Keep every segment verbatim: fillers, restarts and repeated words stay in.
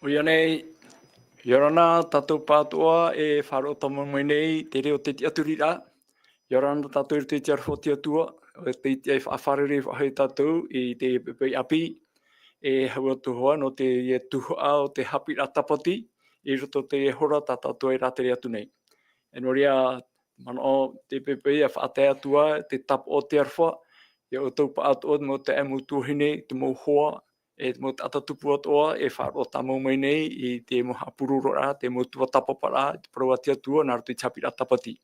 ʻOia nei, ʻia ora na tātou pāʻatoʻa e faʻaroʻo tāmau mai nei te reo o te tiʻaturiraʻa. ʻIa ora na tātou i roto i te aroha o te Atua, ʻo tei tiʻa e faʻafārerei faʻahou ia tātou i te poʻipoʻi ʻāpī, e hau atu hoʻi nō te tuhaʻa o te haʻapiʻiraʻa tāpati, i roto i te hora tā tātou e rātere atu nei. E nō reira, manaʻo te poʻipoʻi ʻia faʻatae atu ā te tāpaʻo o te aroha, ia ʻoutou pāʻatoʻa, te mau taeaʻe, mau tuahine, te mau hoa, e te mau taʻata tupu atoʻa, e faʻaroʻo tāmau mai nei i te mau haʻapurororaʻa, te mau tuatāpaparaʻa, te parau a te Atua, nā roto i te haʻapiʻiraʻa tāpati.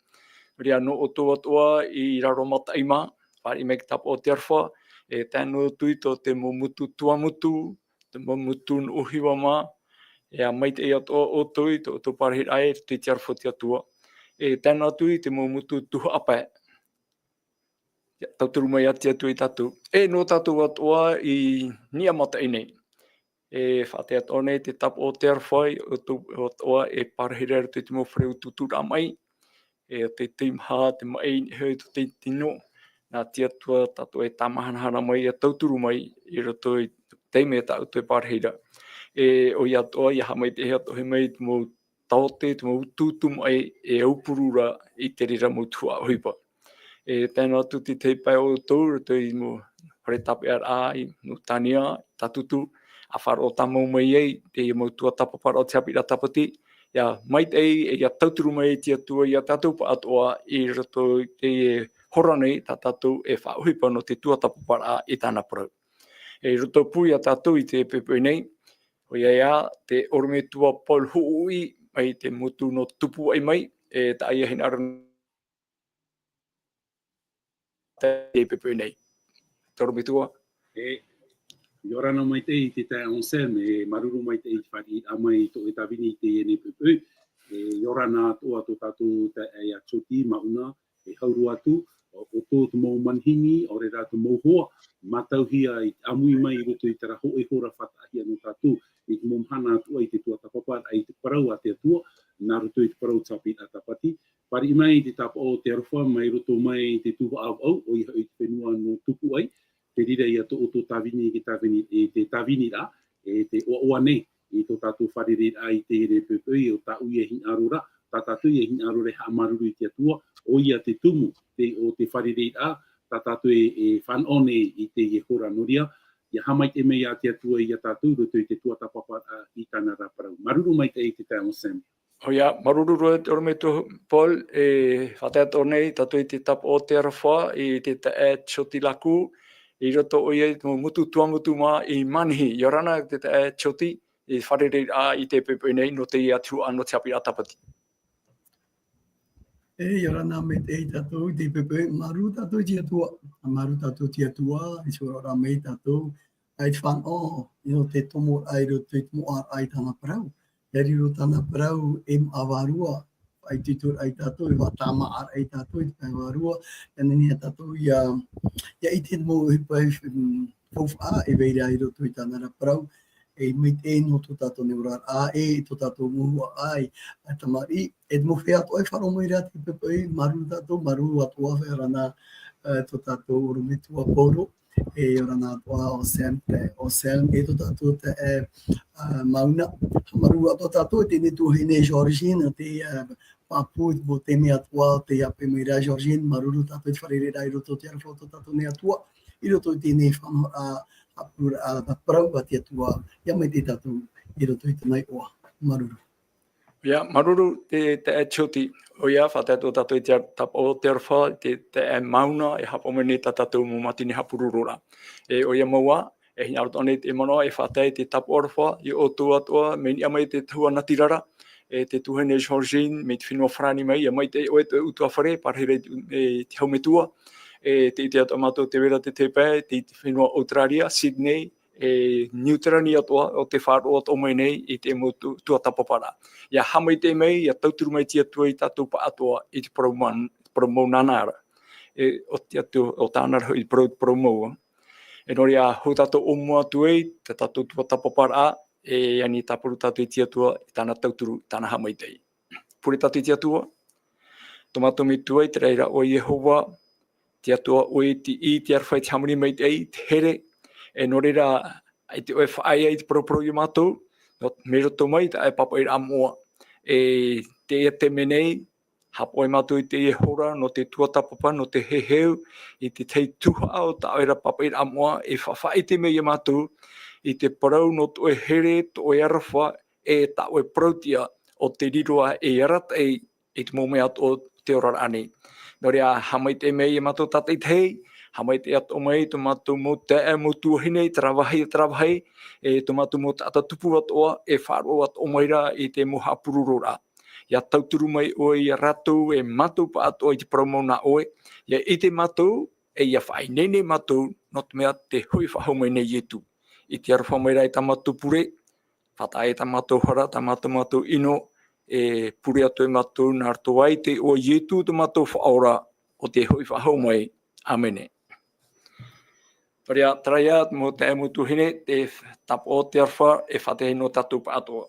Nō reira, nō ʻoutou atoʻa i raro mataʻi mā, fāriʻi mai i te tāpaʻo o te aroha, e tae noa atu i tō te mau motu Tuamotu, te mau motu Nuʻuhiva mā, e ʻia maitaʻi atoʻa ʻoutou i tō ʻoutou pārahiraʻa i roto i te aroha o te Atua. E tae noa atu i te mau motu tuhaʻa pae. ʻIa tauturu mai ia te Atua ia tātou. E nō tātou atoʻa i niʻa mataʻi nei. E faʻatae atoʻa nei te tāpaʻo o te aroha ia ʻoutou atoʻa e pārahiraʻa i roto i te mau fare utuuturaʻa maʻi. E ʻo te teimaha, te maʻi i niʻa iho i tō te tino. Nā te Atua tātou e tāmahanahana mai, ʻia tauturu mai i roto i te taime tā ʻoutou e pārahiraʻa. E ʻoia atoʻa, ʻia haʻamaitaʻi atoʻa mai i te mau taote, te mau utuutu maʻi e aupuru ra i te reira mau tuhaʻa ʻohipa. E tae noa atu i te tahi pae o ʻoutou, i roto i te mau fare tāpeʻaraʻa i Nutania, Tatutu, ʻa faʻaroʻo tāmau mai ai te mau tuatāpaparaʻa o te haʻapiʻiraʻa tāpati, ʻia maitaʻi, e ʻia tauturu mai te Atua ia tātou pāʻatoʻa i roto i te hora nei, tā tātou e faʻaʻohipa nō te tuatāpaparaʻa i tāna parau. E i roto pū ia tātou i te poʻipoʻi nei, ʻoia ia te ʻorometua Paul Huʻui, mai te motu nō Tupuaʻi mai, e taʻa ia hinaʻaro te poʻipoʻi nei. Te ʻorometua. E, ʻia ora na maitaʻi i te taeaʻe Anselme, e māuruuru maitaʻi i te fāriʻiraʻa mai i tō ʻoe tāvini i teie nei poʻipoʻi. E, ʻia ora na atoʻa tō tātou taeaʻe Jyoti Mauna, e hau roa atu, ʻo, ʻo tō te mau manihini, ʻaore rā te mau hoa, mātauhia i te ʻāmui mai i roto i terā hōʻē hora faʻataʻahia nō tātou, i te mau mahana atoʻa i te tuatāpapa, i te parau a te Atua, nā roto i te parau o te haʻapiʻiraʻa tāpati. Fāriʻi mai i te tāpaʻo o te aroha mai roto mai i te tuhaʻa ʻauʻau, ʻoia hoʻi te fenua nō Tupuaʻi, te reira ia tō ʻoutou tāvini i te tāvini, i te tāviniraʻa, e te ʻoaʻoa nei, i tō tātou fārereiraʻa i teie nei poʻipoʻi, ʻo tāʻu ia hinaʻaro ra, tā tātou ia hinaʻaro ra e haʻamāuruuru i te Atua, ʻoia te tumu, te, o te fārereiraʻa, tā tātou e, e fānaʻo nei i teie hora nō reira, ʻia haʻamaitaʻi mai ia te Atua ia tātou, i roto i te tuatāpapa, ā, i tāna ra parau. Māuruuru maitaʻi i te taeaʻe Anselme. ʻOia, māuruuru roa te ʻorometua Paul, e faʻatae atoʻa nei tātou i te tāpaʻo o te aroha, i te taeaʻe Jyoti Laku, i roto ʻoia i te motu Tuamotu mā i Manihi. ʻIa ora na te taeaʻe Jyoti, i te fārereiraʻa i te poʻipoʻi nei, nō teie tuhaʻa nō te haʻapiʻiraʻa tāpati. E, ʻia ora na maitaʻi tātou i te poʻipoʻi, māuruuru tātou i te Atua, māuruuru tātou i te Atua, i te oraraʻa mai ia tātou, ʻa i te fānaʻo, i roto i te tomoraʻa, i roto i te moʻaraʻa i tāna parau. ʻIa riro tāna parau ei māʻa vārua, faʻaitoitoraʻa ia tātou, ei faʻatāmāʻaraʻa ia tātou, i te pae vārua, ʻia nehenehe tātou ʻia, ʻia ʻite i te mau ʻohipa, mm, faufaʻa, e vai ra i roto i tāna ra parau, e maitaʻi nō tō tātou nei oraraʻa, e tō tātou mau huaʻai, ā, tamariʻi, e te mau feiā atoʻa e faʻaroʻo mai ra i te poʻipoʻi, māuruuru tātou, māuruuru atoʻa, ʻia ora na, ā, tō tātou ʻorometua Paul, e ʻia ora na atoʻa Anselme, e Anselme, e tō tātou taeaʻe, ā, Mauna. Māuruuru atoʻa tātou, e teie nei tuahine Georgine, te, ā, pāpū, i te mau taime atoʻa, tei hape mai ra Georgine, māuruuru tātou i te fārereiraʻa i roto i te aroha o tō tātou nei Atua, i roto i teie nei faʻanahoraʻa, haʻapurororaʻa, parau a te Atua, ʻia maitaʻi tātou, i roto i te nā iʻoa. Māuruuru. ʻIa, māuruuru te, te taeaʻe Jyoti. ʻOia, faʻatae atoʻa tātou i te ar-, tāpaʻo o te aroha, te, te taeaʻe Mauna, e haʻapaʻo mai nei tā tātou mau mātini haʻapurororaʻa. E ʻoia mau ā, e hinaʻaro atoʻa nei te manaʻo, e faʻatae i te tāpaʻo aroha, ia ʻoutou atoʻa, mea niʻa mai te tahua natirara, e te tuahine Georgine, mai te fenua Farāni mai, ʻia maitaʻi ʻoe i tō ʻoutou fare, pārahiraʻa i te, e te haʻametua, e tē ʻite atoʻa mātou tē vai ra te tahi pae, tei te fenua Australia, Sydney, e New Zealand atoʻa, ʻo tē faʻaroʻo atoʻa mai nei i te mau tu-, tuatāpaparaʻa. ʻIa haʻamaitaʻi mai, ʻia tauturu mai te Atua ia tātou pāʻatoʻa i te parau man-, parau mau nāna ra. E, ʻo te Atua, ʻo tāna ra hoʻi parau, parau mau. E nō reira, hou tātou ʻōmua atu ai, tā tātou tuatāpaparaʻa, e ani tāparu tātou i te Atua, i tāna tauturu, tāna haʻamaitaʻi. Pure tātou i te Atua. Tō mātou Metua i te raʻi ra ʻoe Iehova, te Atua ʻoe i te, i te aroha, i te hāmani maitaʻi, i te here, e nō reira, ʻaita ʻoe e faʻaea i te paraparau ia mātou, nō, mai roto mai i tā ʻoe pāpaʻiraʻa moʻa. E teie taime nei, haʻapaʻo mātou i teie hora, nō te tuatāpapa, nō te heheu, i te tahi tuhaʻa o tā ʻoe ra pāpaʻiraʻa moʻa, e faʻaʻite mai ia mātou, i te parau nō tō ʻoe here, tō ʻoe aroha, e tā ʻoe parauʻtiʻa, ʻo tē riro ra e arataʻi, i te mau mea o te oraraʻa nei. Nō reira, haʻamaitaʻi mai ia mātou tātaʻitahi, haʻamaitaʻi atoʻa mai tō mātou mau taeaʻe, mau tuahine, i terā vāhi, i terā vāhi, e tō mātou mau taʻata tupu atoʻa, e faʻaroʻo atoʻa mai ra i te mau haʻapurororaʻa. ʻIa tauturu mai ʻoe ia rātou, e mātou pāʻatoʻa i te parau mau nā ʻoe, ʻia ʻite mātou, e ʻia faʻaineine mātou, nō te mea tē hoʻi faʻahou mai nei Ietu. I te aroha mai ra i tā mātou pure, faʻataʻa i tā mātou hara, tā mātou, mātou ʻino, e pure atoʻa ia mātou, nā roto aʻe i te iʻoa o Ietu tō mātou Faʻaora, ʻo tē hoʻi faʻahou mai. ʻĀmene. Nō reira, terā ia, mau taeaʻe, mau tuahine, te tāpaʻo o te aroha, e faʻataʻa nō tātou pāʻatoʻa.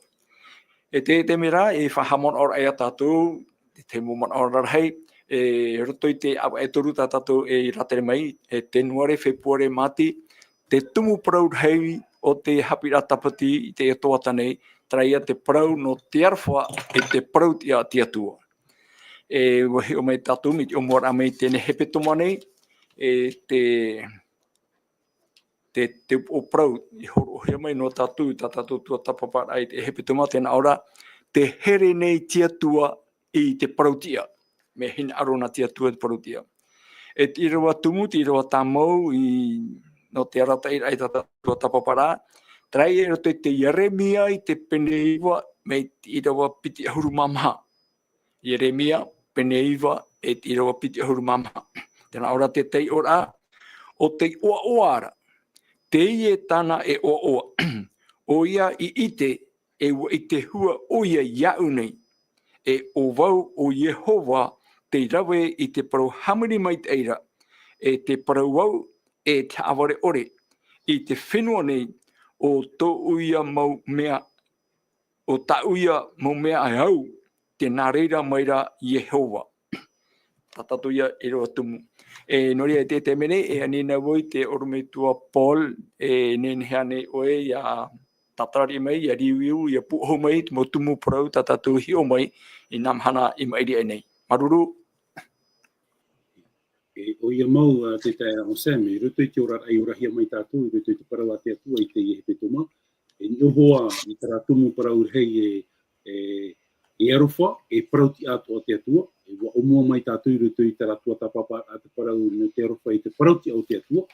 E te, te mea ra, e faʻahaʻamanaʻoraʻa ia tātou, te, te mau manaʻo rarahi, e roto i te ʻāvaʻe e toru tā tātou e rātere mai, e Tenuare, Fepuare, Māti, te tumu parau rahi o te haʻapiʻiraʻa tāpati i te tuatāpapa nei, terā ia te parau nō te aroha e te parauʻtiʻa a te Atua. E ʻua hiʻo mai tātou, mai te ʻōmuaraʻa mai i teie hepetoma nei, e te, te, te upoʻo parau, i hōroʻahia mai nō tātou, i tā tātou tuatāpaparaʻa i te hepetoma, tē nā ʻō ra, tē here nei te Atua i te parauʻtiʻa. Mea hinaʻaro nā te Atua te parauʻtiʻa. E te ʻīrava tumu, te ʻīrava tāmau, i, nō te arataʻiraʻa i tā tātou tuatāpaparaʻa, terā ia i roto i te Ieremia i te pene iva, mai te ʻīrava piti ʻahuru mā maha. Ieremia, pene iva, e te ʻīrava piti ʻahuru mā maha. Tē nā ʻō ra te taiʻoraʻa, ʻo tei ʻoaʻoa ra. Teie tāna e ʻoaʻoa. ʻOia i ʻite, e ʻua ʻite hua ʻoia iāʻu nei. E ʻo vau ʻo Iehova tei rave i te parau hāmani maitaʻi ra, e te parau au, e te haʻavare ʻore, i te fenua nei, ʻo tōʻu ia mau mea, ʻo tāʻu ia mau mea e au, tē nā reira mai ra Iehova. Tā tātou ia ʻīrava tumu. E nō reira, i te, te mea nei, e ani na vau i te ʻorometua Paul, e nehenehe ānei ʻoe ʻia tātarahapa mai, ʻia riuiu, ʻia pūʻohu mai, te mau tumu parau tā tātou hiʻo mai, i nā mahana i maʻiri aʻe nei. Māuruuru. E, ʻoia mau, ā, te taeaʻe Sam, i roto i te oraraʻa i orahia mai tātou, i roto i te parau a te Atua, i teie hepetoma, e niʻa hoʻi i terā tumu parau rahi e, e, e aroha, e parauʻtiʻa atoʻa te Atua, e ʻua ʻōmua mai tātou i roto i terā tuatāpapa a te parau nō te aroha i te parauʻtiʻa o te Atua,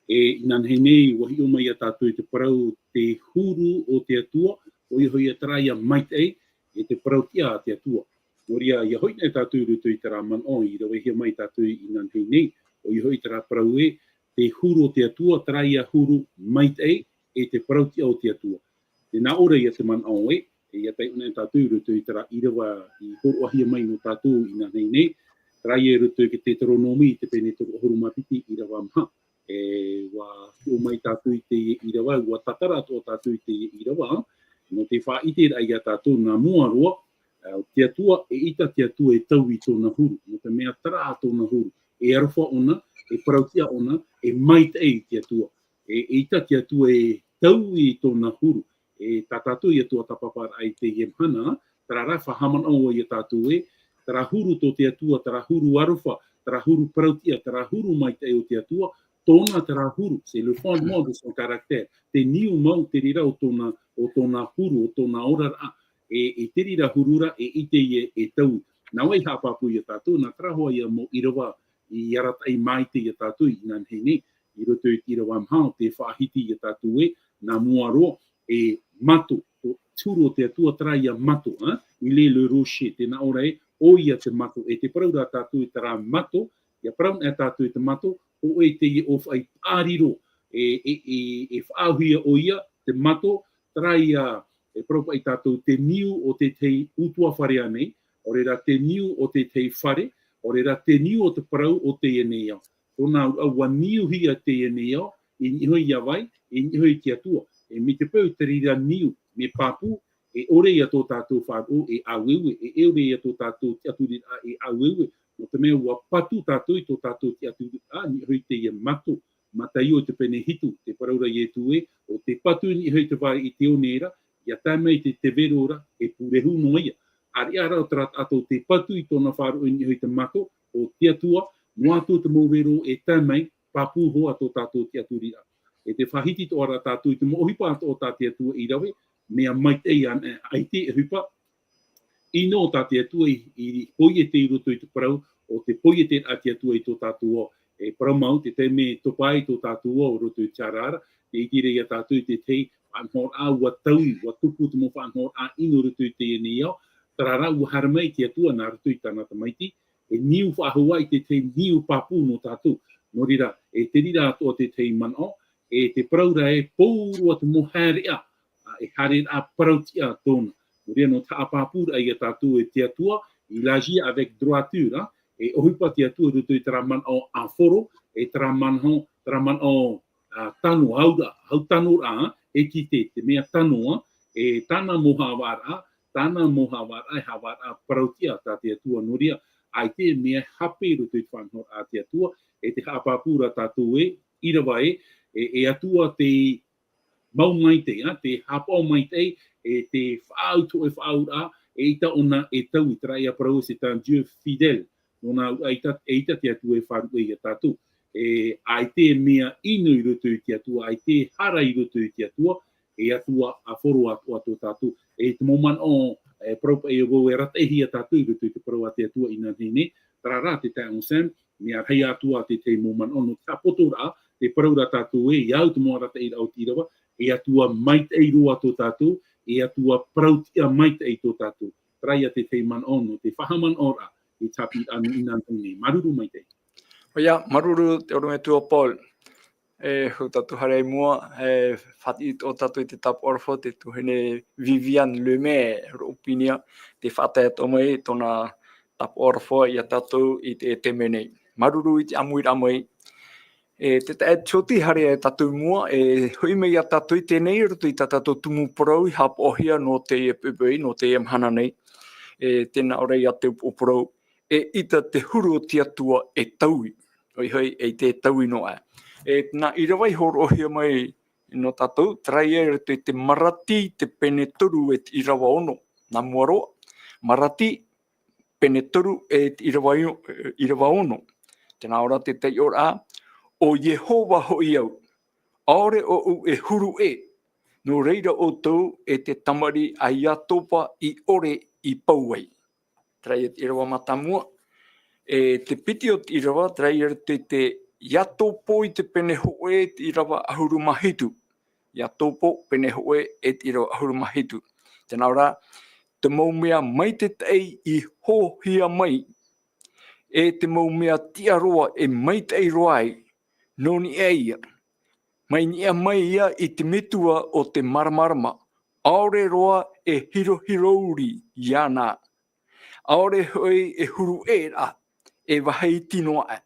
e inanahi nei, ʻua hiʻo mai ia tātou i te parau te huru o te Atua, ʻoia hoʻi ia terā ia maitaʻi, e te parauʻtiʻa a te Atua. Nō reira, ʻia hoʻi na tātou i roto i terā manaʻo, i ravehia mai tātou inanahi nei, ʻoia hoʻi terā parau ē, te huru o te Atua, terā ia huru maitaʻi, e te parauʻtiʻa o te Atua. Tē nā ʻō ra ia te manaʻo ē, e ʻia taiʻo na tātou i roto i terā ʻīrava i hōroʻahia mai nō tātou inanahi nei, terā ia i roto i te Teuteronome, i te pene toru ʻahuru mā piti, ʻīrava maha. E ʻua hiʻo mai tātou i teie ʻīrava, ʻua tātara atoʻa tātou i teie ʻīrava, nō te faʻaʻiteraʻa ia tātou nā mua roa, ā, te Atua, eʻita te Atua e taui i tōna huru, nō te mea terā tōna huru, e aroha ʻōna, e parauʻtiʻa ʻōna, e maitaʻi te Atua. E, eʻita te Atua e taui i tōna huru, e tā tātou ia tuatāpaparaʻa i teie mahana, terā rā faʻahaʻamanaʻo ia tātou ē, terā huru tō te Atua, terā huru aroha, terā huru parauʻtiʻa, terā huru maitaʻi o te Atua, tōna terā huru, c'est le fondement de son caractère. Te niu mau, te reira o tōna, o tōna huru, o tōna oraraʻa, e, e te reira huru ra, e ʻite ia e taui. Nā vai haʻapāpū ia tātou, nā terā hoʻi ia mau ʻīrava i arataʻi maitaʻi ia tātou inanahi nei, i roto i te ʻīrava maha, ʻo tē faʻahiti ia tātou ē, nā mua roa, e mato, ʻo te huru o te Atua terā ia mato, ā? Il est le rocher, tē nā ʻō ra ē, ʻoia te mato, e tē parau ra tātou i terā mato, ʻia parau na tātou i te mato, ʻo ʻoe teie ʻōfaʻi pāriro, e, e, e, e faʻaauhia ʻoia, te mato, terā ia, e parau paʻi tātou te niu o te tahi ʻutuāfare ānei, ʻaore rā te niu o te tahi fare, ʻaore rā te niu o te parau o teie nei ao. Tōna auraʻa ʻua niuhia teie nei ao, i niʻa hoʻi ia vai, i niʻa hoʻi i te Atua. E mai te peu te reira niu, mea pāpū, e ʻore ia tō tātou faʻaroʻo e ʻāueue, e ʻore ia tō tātou tiʻaturiraʻa e ʻāueue, nō te mea ʻua patu tātou i tō tātou tiʻaturiraʻa, niʻa hoʻi teie mato, Mataio te pene hitu, tē parau ra Ietu ē, ʻo tē patu i niʻa hoʻi te vai i te one ra, ia tae mai te, te vero ra, e pūrehu noa ia. Ariʻa rā o terā taʻata te patu i tōna faʻaroʻo i niʻa i te mako, o te Atua, noa atu te mau vero e tae mai, pāpū hoʻi tō tātou tiʻaturiraʻa. E te faʻahiti atoʻa ra tātou i te mau ʻohipa atoʻa tā te Atua i rave, mea maitaʻi ana, ʻaita e ʻohipa, ʻino tā te Atua i, i poiete i roto i te parau, o te poiete a te Atua i tō tātou ao. E parau mau, te taime e topa ai tō tātou ao i roto i te ara ra, tē ʻite ra ia tātou i te tahi faʻanahoraʻa ʻua taui, ʻua tupu te mau faʻanahoraʻa ʻino i roto i teie nei ao, terā rā ʻua haere mai te Atua nā roto i tāna Tamaiti, e niu faʻahou i te tahi niu pāpū nō tātou. Nō reira, e te reira atoʻa te tahi manaʻo, e te parau ra e pou roa te mau haereʻa, ā, e haereraʻa parautiʻa tōna. Nō reira, nō te haʻapāpūraʻa ia tātou e te Atua, il agit avec droiture, ā, e ʻohipa te Atua i roto i terā manaʻo ʻāfaro, e terā manaʻo, terā manaʻo, ā, tano, auraʻa, hau tanoraʻa, ā, e te, te, te mea tano, ā, e tāna mau haʻavāraʻa, tāna mau haʻavāraʻa, e haʻavāraʻa parautiʻa tā te Atua. Nō reira, ʻaita e mea hape i roto i te faʻanahoraʻa a te Atua, e te haʻapāpū ra tātou ē, ʻīrava ē, e, e Atua te mau maitaʻi, ā, te haʻapaʻo maitaʻi, e te faʻaau, e faʻaauraʻa, eʻita ʻōna e taui, terā ia parau, c'est un Dieu fidèle. Nōna auraʻa eʻita, eʻita te Atua e faʻaruʻe ia tātou. E, ʻaita e mea ʻino i roto i te Atua, ʻaita e hara i roto i te Atua, e Atua ʻāfaro atoʻa tō tātou. E te mau manaʻo, e, parau paʻi ia vau e arataʻihia tātou i roto i te parau a te Atua inanahi nei, terā rā te taeaʻe Anselme, mea rahi atoʻa te tahi mau manaʻo nō te haʻapotoraʻa, te parau ra tātou ē, ia au te mau arataʻiraʻa o te ʻīrava, e Atua maitaʻi roa tō tātou, e Atua parautiʻa maitaʻi tō tātou. Terā ia te tahi manaʻo nō te faʻahaʻamanaʻoraʻa i te haʻapiʻiraʻa nō inanahi nei. Māuruuru maitaʻi. ʻOia, māuruuru te ʻorometua Paul. E, hou tātou haere i mua, e, faʻatiʻa atoʻa tātou i te tāpaʻo aroha, te tuahine Viviane Lemaire Roʻopinia, tē faʻatae atoʻa mai tōna tāpaʻo aroha ia tātou i te, e taime nei. Māuruuru i te ʻāmuiraʻa mai. E, te taeaʻe Tioti, haere tātou i mua, e, hoʻi mai ia tātou i teie nei, i roto i tā tātou tumu parau i haʻapaʻohia nō teie poʻipoʻi, nō teie mahana nei. E, tē nā ʻō ra ia te upoʻo parau, eʻita te huru o te Atua e taui. ʻOia hoʻi, eʻita e taui noa aʻe. E, nā ʻīrava i hōroʻahia mai nō tātou, terā ia i roto i te Marati, te pene toru e te ʻīrava ono. Nā mua roa, Marati, pene toru e te ʻīrava io-, ʻīrava ono. Tē nā ʻō ra te taiʻoraʻa, ʻo Iehova hoʻi au, ʻaore ʻoʻu e huru ʻē, nō reira ʻoutou e te tamariʻi a Iakoba i ʻore i pau ai. Terā ia te ʻīrava mātāmua. E te piti o te ʻīrava, terā ia i roto i te Iakoba i te pene hōʻē, te ʻīrava ʻahuru mā hitu. Iakoba, pene hōʻē, e te ʻīrava ʻahuru mā hitu. Tē nā ʻō ra, te mau mea maitaʻi i hōhia mai, e te mau mea tiʻa roa e maitaʻi roa ai, nō niʻa ia. Mai niʻa mai ia i te metua o te māramarama, ʻaore roa e hirohiro uri iāna. ʻAore hoʻi e huru ʻē ra, e vāhi iti noa aʻe.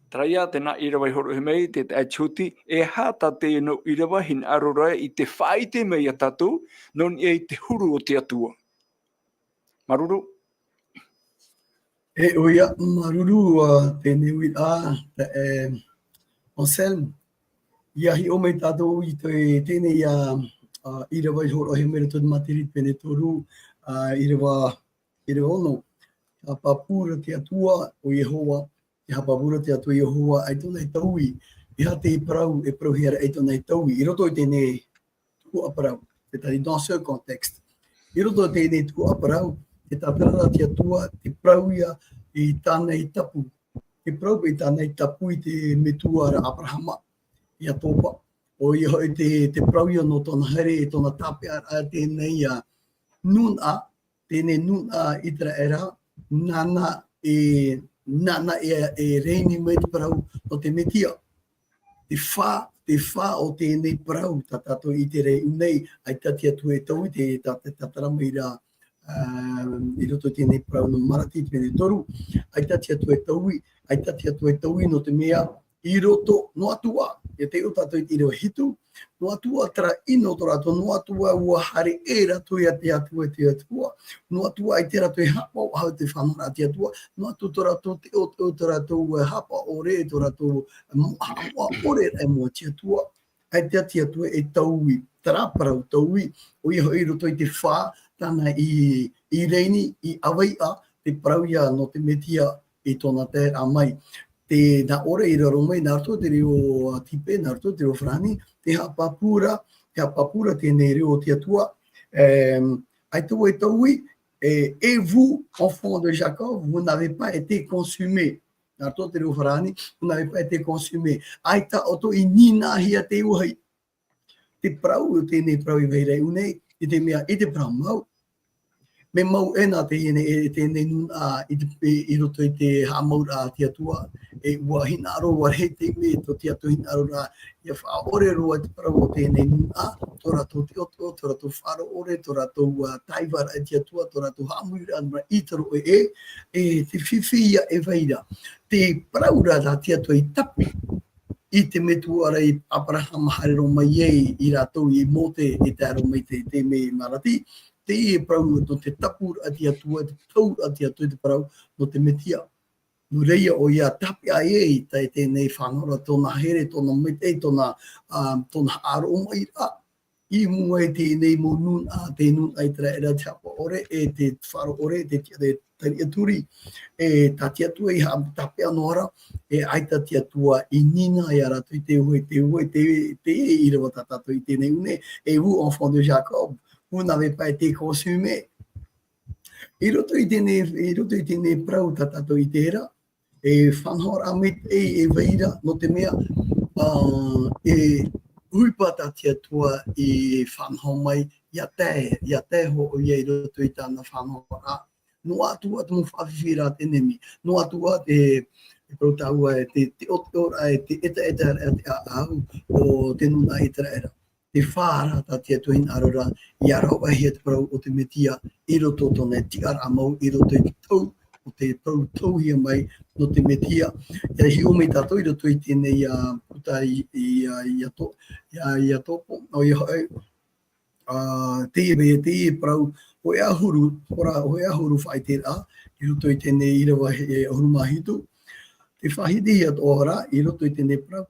Terā ia, tē nā ʻīrava i hōroʻahia mai, te taeaʻe Tioti, e aha tā teie nau ʻīrava hinaʻaro ra i te faʻaʻite mai ia tātou, nō niʻa i te huru o te Atua. Māuruuru. E, ʻoia, māuruuru, ā, teie nei uiraʻa, e, Anselme. ʻIa hiʻo mai tātou i te, teie nei, ā, ā, ʻīrava i hōroʻahia mai i roto i te Marati pene toru, ā, ʻīrava, ʻīrava ono. Haʻapāpū ra te Atua, ʻo Iehova, e haʻapāpū ra te Atua, ʻo Iehova, ʻaita ʻōna e taui, e aha te parau, e parauhia ra ʻaita ʻōna e taui, i roto i teie nei tuhaʻa parau, c'est-à-dire dans ce contexte. I roto i teie nei tuhaʻa parau, tē tātara ra te Atua, tē parau ia i tāna e tapu. Tē parau paʻi i tāna e tapu i te metua ra Aberahama, Iakoba. ʻOia hoʻi tē, tē parau ia nō tōna haere, tōna tāpeʻaraʻa i teie nei, ā, nūnaʻa, teie nūnaʻa ʻĪteraʻera, nāna e, nāna e, e rēni mai te parau nō te Mesia. Te fā, te fā o teie nei parau, tā tātou i te reira nei, ʻaita te Atua e taui, te, tā, te tātara mai ra, ā, i roto i teie nei parau nō Marati, pene toru, ʻaita te Atua e taui, ʻaita te Atua e taui nō te mea, i roto, noa atu ā, ʻia taiʻo tātou i te ʻīrava hitu, noa atu ā terā ʻino tō rātou, noa atu ā ʻua haere ʻē rātou ia te Atua, te Atua, noa atu ā ʻaita rātou e haʻapaʻo ʻaha i te faʻanahoraʻa a te Atua, noa atu tō rātou te, ʻo, ʻo tō rātou, e, haʻapaʻo ʻore, tō rātou, mo-, haʻapaʻo ʻore i mua i te Atua, ʻaita te Atua e taui, terā parau taui, ʻoia hoʻi i roto i te fā, tāna i, i reini, i ʻaveiʻa, te parau ia nō te Metia i tōna taeraʻa mai. Te, nā ʻō ra i raro mai, nā roto te reo, ā, Tipe, nā roto te reo Farāni, te haʻapāpū ra, te haʻapāpū ra teie nei reo o te Atua, em, ʻaita vau e taui, e, et vous, enfants de Jacob, vous n'avez pas été consumés. Nā roto te reo Farāni, vous n'avez pas été consumés. ʻAita ʻoutou i nīnaʻahia te vāhi. Te parau, teie nei parau i vai ra i ʻō nei, i te mea, i te parau mau. Mea mau ʻē nā teie nei, e, teie nei nūnaʻa, i te, i, i roto i te haʻamauraʻa a te Atua, e, ʻua hinaʻaro, ʻua rahi te mea, tō te Atua hinaʻaro ra, ʻia faʻaʻore roa te parau o teie nei nūnaʻa, tō rātou teʻoteʻo, tō rātou faʻaroʻo ʻore, tō rātou, ā, tāivaraʻa i te Atua, tō rātou haʻamoʻeraʻa i te roʻe ē, e, te fifi ia e vai ra. Te parau ra tā te Atua i tapu, i te metua ra i Aperahama haere roa mai ai, i rātou i Mōte e tae roa mai te, te mea i Marati, teie parau nō te tapuraʻa a te Atua, te tauraʻa a te Atua i te parau nō te Metia. Nō reira ʻoia tāpeʻa ai tā teie nei faʻanahoraʻa, tōna here, tōna maitaʻi, tōna, ā, tōna haʻaroʻo mai ra. I mua i teie nei mau nūnaʻa, te nūnaʻa ʻĪteraʻera, te haʻapaʻo ʻore, e te faʻaroʻo ʻore, te, te, te tariʻaturi. E tā te Atua i haʻa-, tāpeʻa noa ra, e ʻaita te Atua i nīnaʻa ia rātou i te vāhi, te vāhi, te, te ʻīrava tā tātou i teie nei ʻō nei, et vous, enfants de Jacob, vous n'avez pas été consumés. I roto i teie nei, i roto i teie nei parau tā tātou i ʻite ra, e faʻanahoraʻa maitaʻi e vai ra, nō te mea, ā, e ʻohipa tā te Atua i faʻanaho mai, ʻia tae, ʻia tae hoʻi ʻoia i roto i tāna faʻanahoraʻa. Noa atu ā te mau faʻafifiraʻa a te ʻenemi. Noa atu ā te, te parau tāua, e te, te ʻoteʻoraʻa, e te ʻetaʻetaraʻa, te ʻāʻau o te nūnaʻa ʻĪteraʻera. Te fā ra tā te Atua hinaʻaro ra, ʻia rāveʻahia te parau o te Metia, i roto tōna tiʻaraʻa mau, i roto i te tau, o te parau tauhia mai nō te Metia. ʻIa hiʻo mai tātou i roto i teie nei, ā, puta i, i, ā, Iakobo, ā, Iakobo, ʻoia hoʻi, ā, teie, teie parau, hōʻē ʻahuru, hora, hōʻē ʻahuru faʻaʻiteraʻa, i roto i teie nei ʻīrava e ʻahuru mā hitu. Tē faʻahitihia atoʻa ra, i roto i teie nei parau.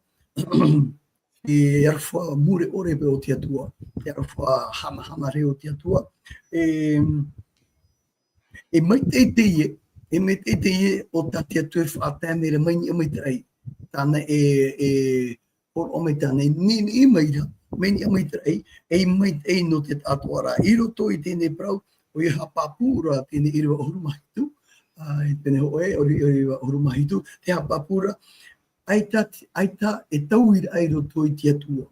E aroha mure ʻore paʻi o te Atua, e aroha hanahana rahi o te Atua. E, e maitaʻi teie, e maitaʻi teie o tā te Atua e faʻatae mai ra mai niʻa mai te raʻi. Tāna e, e hōroʻa mai tāna e niniʻi mai ra, mai niʻa mai te raʻi, e maitaʻi nō te taʻatoʻaraʻa. I roto i teie nei parau, ʻoia haʻapāpū ra teie nei ʻīrava ʻahuru mā hitu, ā, i teie nei hōʻē, ʻo-, ʻīrava ʻahuru mā hitu, te haʻapāpū ra, ʻaita, ʻaita e tauiraʻa i roto i te Atua.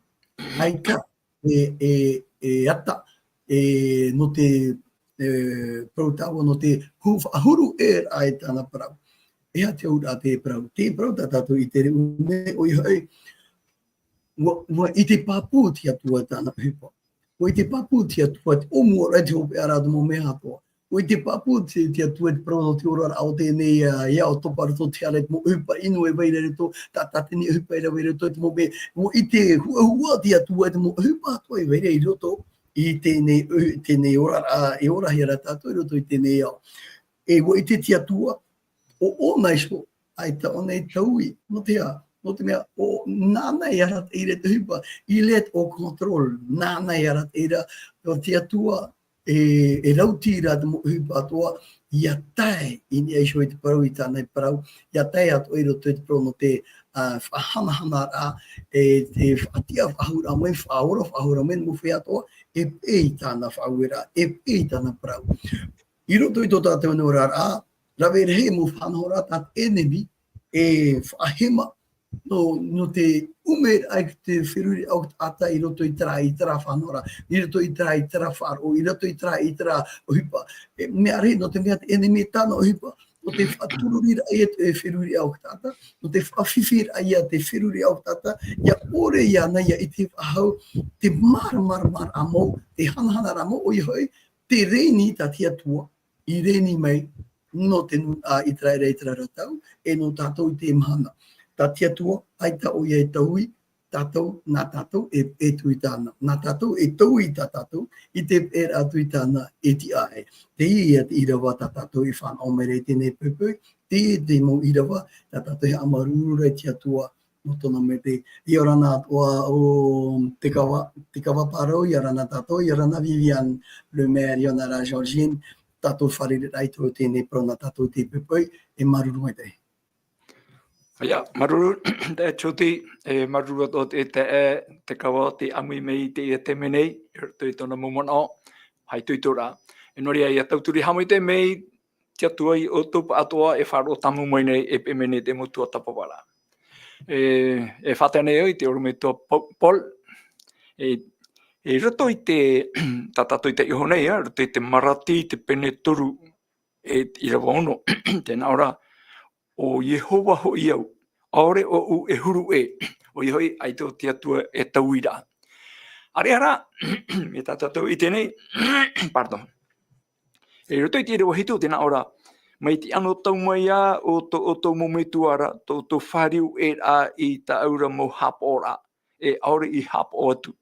ʻAita e, e, e ata, e, nō te, e, parau tāua nō te hu-, faʻahuru ʻē ra i tāna parau. E aha te auraʻa te parau? Te parau tā tātou i ʻite ra i ʻō nei, ʻoia hoʻi, ʻua, ʻua ʻite pāpū te Atua i tāna ʻohipa. ʻUa ʻite pāpū te Atua, te ʻōmuaraʻa, te hopeʻaraʻa, te mau mea atoʻa. ʻUa ʻite pāpū te, te Atua i te parau nō te oraraʻa o teie nei, ā, e ao topa i roto i te hara, te mau ʻohipa inu e vai ra i roto, tā, tā teie nei ʻohipa e rave i roto, te mau mea, ʻua ʻite huʻahuʻa te Atua i te mau ʻohipa atoʻa e vai ra i roto i teie nei, ʻo-, teie nei oraraʻa, e orahia ra tātou i roto i teie nei ao. E ʻua ʻite te Atua, ʻo ʻōna iho, ʻaita ʻōna e taui, nō te aha, nō te mea, ʻo, nāna e arataʻi ra i te ʻohipa, il est au contrôle, nāna e arataʻi ra, ʻo te Atua, e, e rautī ra te mau ʻohipa atoʻa, ʻia tae i niʻa iho i te parau, i tāna e parau, ʻia tae atoʻa i roto i te parau nō te, ā, faʻahanahanaraʻa, e te faʻatiʻa faʻahou ra mai, faʻaora faʻahou ra mai, mau feiā atoʻa, e peʻe i tāna faʻaueraʻa, e peʻe i tāna parau. I roto i tō tātou nei oraraʻa, rave rahi mau faʻanahoraʻa tā te ʻenemi e faʻahema, nō, nō te ʻumeraʻa i te feruriraʻa o te taʻata i roto i terā, i terā faʻanahoraʻa, i roto i terā, i terā faʻaroʻo, i roto i terā, i terā ʻohipa. E, mea rahi, nō te mea te ʻenemi e tāna ʻohipa, nō te faʻatururiraʻa ia te feruriraʻa o te taʻata, nō te faʻafifiraʻa ia te feruriraʻa o te taʻata, ʻia ʻore iāna ʻia ʻite faʻahou, te māramarama, māramarama mau, te hanahanaraʻa mau, ʻoia hoʻi, te reini tā te Atua i reini mai nō te nūnaʻa ʻĪteraʻera i terā ra tau, e nō tātou i teie mahana. Tā te Atua, ʻaita ʻoia e taui tātou, nā tātou e, e tui tāna. Nā tātou e taui tā tātou, i te peʻeraʻa tui tāna e tiʻa ai. Teie ia te ʻīrava tā tātou e fānaʻo mai ra i teie nei poipoi, teie te mau ʻīrava tā tātou e haʻamāuruuru ra i te Atua, Nō tōna mete, ʻia ora na ʻoe, ʻo Te Kava, Te Kava Parau, ʻia ora na tātou, ʻia ora na Viviane Lemaire, ʻia ora na Georgine, tātou fārereiraʻa i tō teie nei parau nā tātou i te poʻipoʻi, e māuruuru maitaʻi. ʻIa, māuruuru, te Jody, e māuruuru atoʻa te, te, e, Te Kava, tei ʻāmui mai i teie taime nei, i roto i tōna mau manaʻo, hai tui tō rā. E nō reira, ʻia tauturu haʻamaitaʻi mai, te Atua i ʻoutou pāʻatoʻa e faʻaroʻo tāmau mai nei, e peʻe mai nei te mau tuatāpaparaʻa. E, e faʻatae nei au i te ʻorometua Pau-, Paul, e, e roto i te, tā tātou i taiʻo nei, ā, roto i te Marati, te pene toru, e, ʻīrava ono, tē nā ʻō ra, ʻo Iehova hoʻi au, ʻaore ʻoʻu e huru ʻē, ʻoia hoʻi, ʻaita te Atua e taui ra. ʻĀreʻa rā, mai tā tātou i teie nei, pardon. E roto i te ʻīrava hitu tē nā ʻō ra, mai te anotau mai ā o tō ʻoutou mau metua ra, tō ʻoutou fāriu ʻē ra i tāʻu ra mau haʻapaʻoraʻa, e ʻaore i haʻapaʻo atu.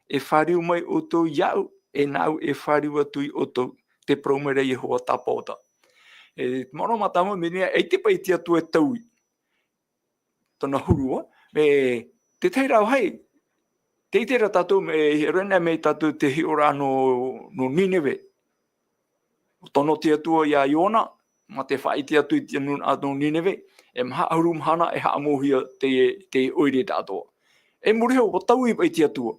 E fāriu mai ʻoutou iāʻu, e nāʻu e fāriu atu iā ʻoutou, tē parau mai ra Iehova Tāpaʻo ra. E, te manaʻo mātāmua, mea nā, ʻaita paʻi te Atua e taui. Tōna huru, ā, e, te tahi ra vāhi, tē ʻite ra tātou, e, e rave nei mai tātou te hiʻoraʻa nō, nō Nineve. ʻO tono te Atua iā Iona, mā te faʻaʻite atu i te nūnaʻa nō Nineve, e maha ʻahuru mahana e haʻamouhia te, te ʻoire atoʻa. E muri iho, ʻua taui paʻi te Atua.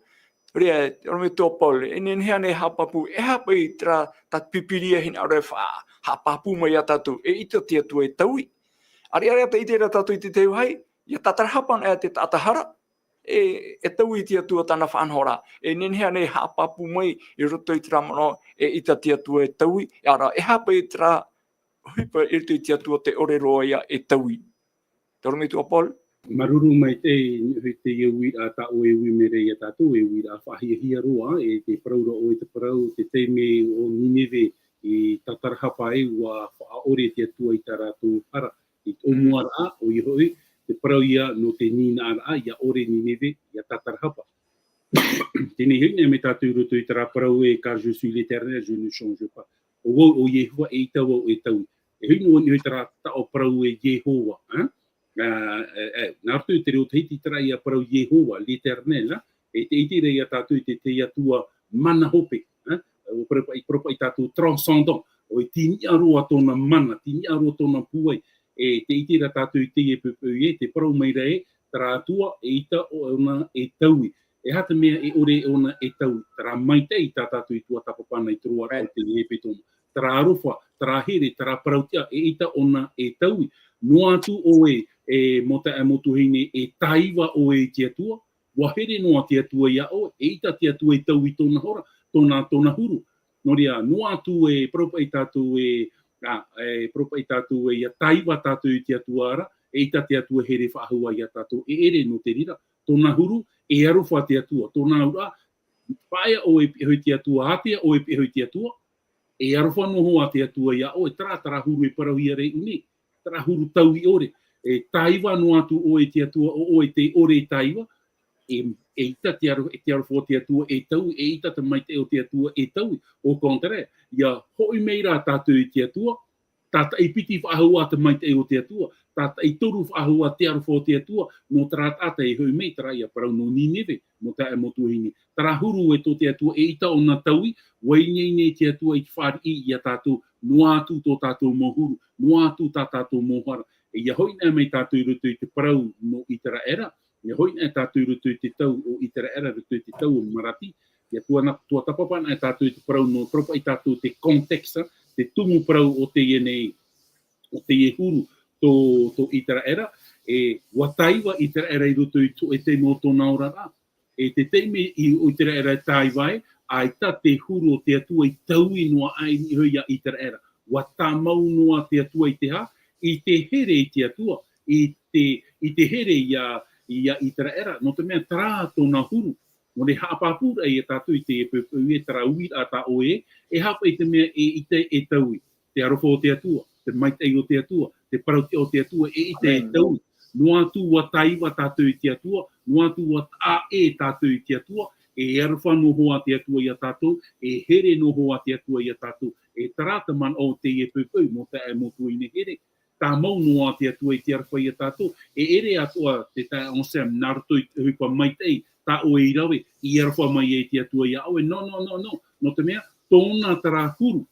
Reira, ʻorometua Paul, e nehenehe ānei e haʻapāpū, e aha paʻi terā tā te Pīpīria hinaʻaro e fa-, haʻapāpū mai iā tātou, eʻita te Atua e taui. ʻĀreʻa rā tē ʻite ra tātou i te tahi vāhi, ʻia tātarahapa anaʻe te taʻata hara, e, e taui te Atua tāna faʻanahoraʻa. E nehenehe ānei e haʻapāpū mai i roto i terā manaʻo, eʻita te Atua e taui, ʻia ora, e aha paʻi terā ʻohipa i roto i te Atua tē ʻore roa ïa e taui. Te ʻorometua Paul. Māuruuru maitaʻi, i niʻa i teie uiraʻa tā ʻoe e ui mai ra iā tātou, e uiraʻa faʻahiahia roa, e tē parau ra ʻoe te parau, te taime ʻo Nineve i tātarahapa ai, ʻua faʻaʻore te Atua i tā rātou hara. I te ʻōmuaraʻa, ʻoia hoʻi, te parau ïa nō te nīnaʻaraʻa, ʻia ʻore Nineve, ʻia tātarahapa. Teie nei hoʻi, e nehenehe tātou i roto i terā parau ē, car je suis l'Éternel, je ne change pas. ʻO vau, ʻo Iehova, eʻita vau e taui. E hoʻi noa i niʻa i terā taʻo parau ē Iehova, ā? Ā, e, e, nā roto i te reo Tahiti terā ïa parau Iehova, l'Éternel, ā? E tē ʻite ra ïa tātou i te, te Atua mana hope, ā? ʻUa parau paʻi, parau paʻi tātou transcendant, ʻo e tiniʻa roa tōna mana, tiniʻa roa tōna pūai, e tē ʻite ra tātou i teie poʻipoʻi ē, tē parau mai ra ē, terā Atua, eʻita ʻōna e taui. E aha te mea e ʻore ʻōna e taui? Terā maitaʻi tā tātou i tuatāpapa na i te roaraʻa o te hepetoma. Terā aroha, terā here, terā parau-tiʻa, eʻita ʻōna e taui. Noa atu ʻoe, e mau taeaʻe, mau tuahine, e tāiva ʻoe i te Atua, ʻua here noa te Atua iā ʻoe, eʻita te Atua e taui i tōna hora, tōna, tōna huru. Nō reira, noa atu e parau paʻi tātou ē, ā, e parau paʻi tātou ē, ʻia tāiva tātou i te Atua ra, eʻita te Atua e here faʻahou iā tātou, e ʻere nō te reira. Tōna huru, e aroha te Atua, tōna auraʻa, paʻi ʻoe e pihaʻi i te Atua, ātea ʻoe e pihaʻi i te Atua, e aroha noa hoʻi te Atua iā ʻoe, terā, terā huru e parauhia ra i ʻō nei, terā huru taui ʻore, e tāiva noa atu ʻoe i te Atua, ʻo ʻoe tē ʻore e tāiva, e, eʻita te aro-, e te aroha o te Atua e taui, eʻita te maitaʻi o te Atua e taui, au contraire, ʻia hoʻi mai rā tātou i te Atua, tātaʻi piti faʻahou ā te maitaʻi o te Atua, tātaʻi toru faʻahou ā te aroha o te Atua, nō terā taʻata e hoʻi mai, terā ïa parau nō Nineve, mau taeaʻe, mau tuahine. Terā huru ē tō te Atua, eʻita ʻōna taui, ʻua ineine te Atua i te fāriʻi iā tātou, noa atu tō tātou mau huru, noa atu tā tātou mau hara. E ʻia hoʻi anaʻe mai tātou i roto i te parau nō ʻĪteraʻera, ʻIa hoʻi anaʻe tātou i roto i te tau o ʻĪteraʻera, i roto i te tau o Marati. ʻIa tuatāpapa anaʻe tātou i te parau nō, parau paʻi tātou te contexte, te tumu parau o teie nei, o teie huru tō, tō ʻĪteraʻera, e ʻua tāiva ʻĪteraʻera i roto i te, e te mau tōna oraraʻa. E te taime i, ʻo ʻĪteraʻera e tāiva ai, ʻaita te huru o te Atua i taui noa aʻe i niʻa iho iā ʻĪteraʻera. ʻUa tāmau noa te Atua i te hā, i te here i te Atua, i te, i te here iā, iā ʻĪteraʻera, nō te mea terā tōna huru. Nō reira haʻapāpū ra ïa tātou i te poʻipoʻi ē, terā uiraʻa tā ʻoe, e aha paʻi te mea eʻita e taui, te aroha o te Atua, te maitaʻi o te Atua, te parau-tiʻa o te Atua, eʻita e taui. Noa atu ʻua tāiva tātou i te Atua, noa atu ʻua taʻa ʻē tātou i te Atua, e aroha noa hoʻi te Atua iā tātou, e here noa hoʻi te Atua iā tātou, e terā te manaʻo o teie poʻipoʻi, mau taeaʻe, mau tuahine here. tā mau noa te Atua i te aroha ia tātou, e ʻere atoʻa te taeaʻe Anselme, nā roto i te ʻohipa maitaʻi, tā ʻoe i rave, i aroha mai ai te Atua ia ʻoe. No, no, no, no. Nō te mea, tōna terā huru.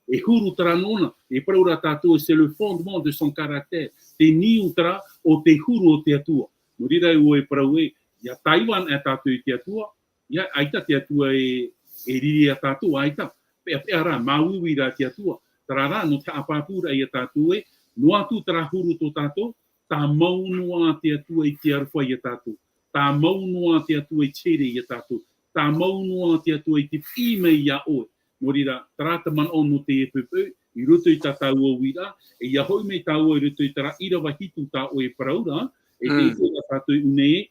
E huru terā nōna, e parau ra tātou, c'est le fondement de son caractère. Te niu terā o te huru o te Atua. Nō reira ʻoe e parau ē, ʻia taiva anaʻe tātou i te Atua, ʻia, ʻaita te Atua e, e riri ia tātou, ʻaita. Peʻapeʻa rā, māuiui rā te Atua. Terā rā, nō te haʻapāpūraʻa ia tātou ē, noa atu terā huru tō tātou, tā mau noa te Atua i te aroha ia tātou. Tā mau noa te Atua i te here ia tātou. Tā mau noa te Atua i te piʻi mai ia ʻoe. Nō reira, terā te manaʻo nō teie poʻipoʻi, i roto i tā tāua uiraʻa, e ʻia hoʻi mai tāua i roto i terā ʻīrava hitu tā ʻoe e parau ra, e te Mm. ʻite ra tātou i ʻō nei,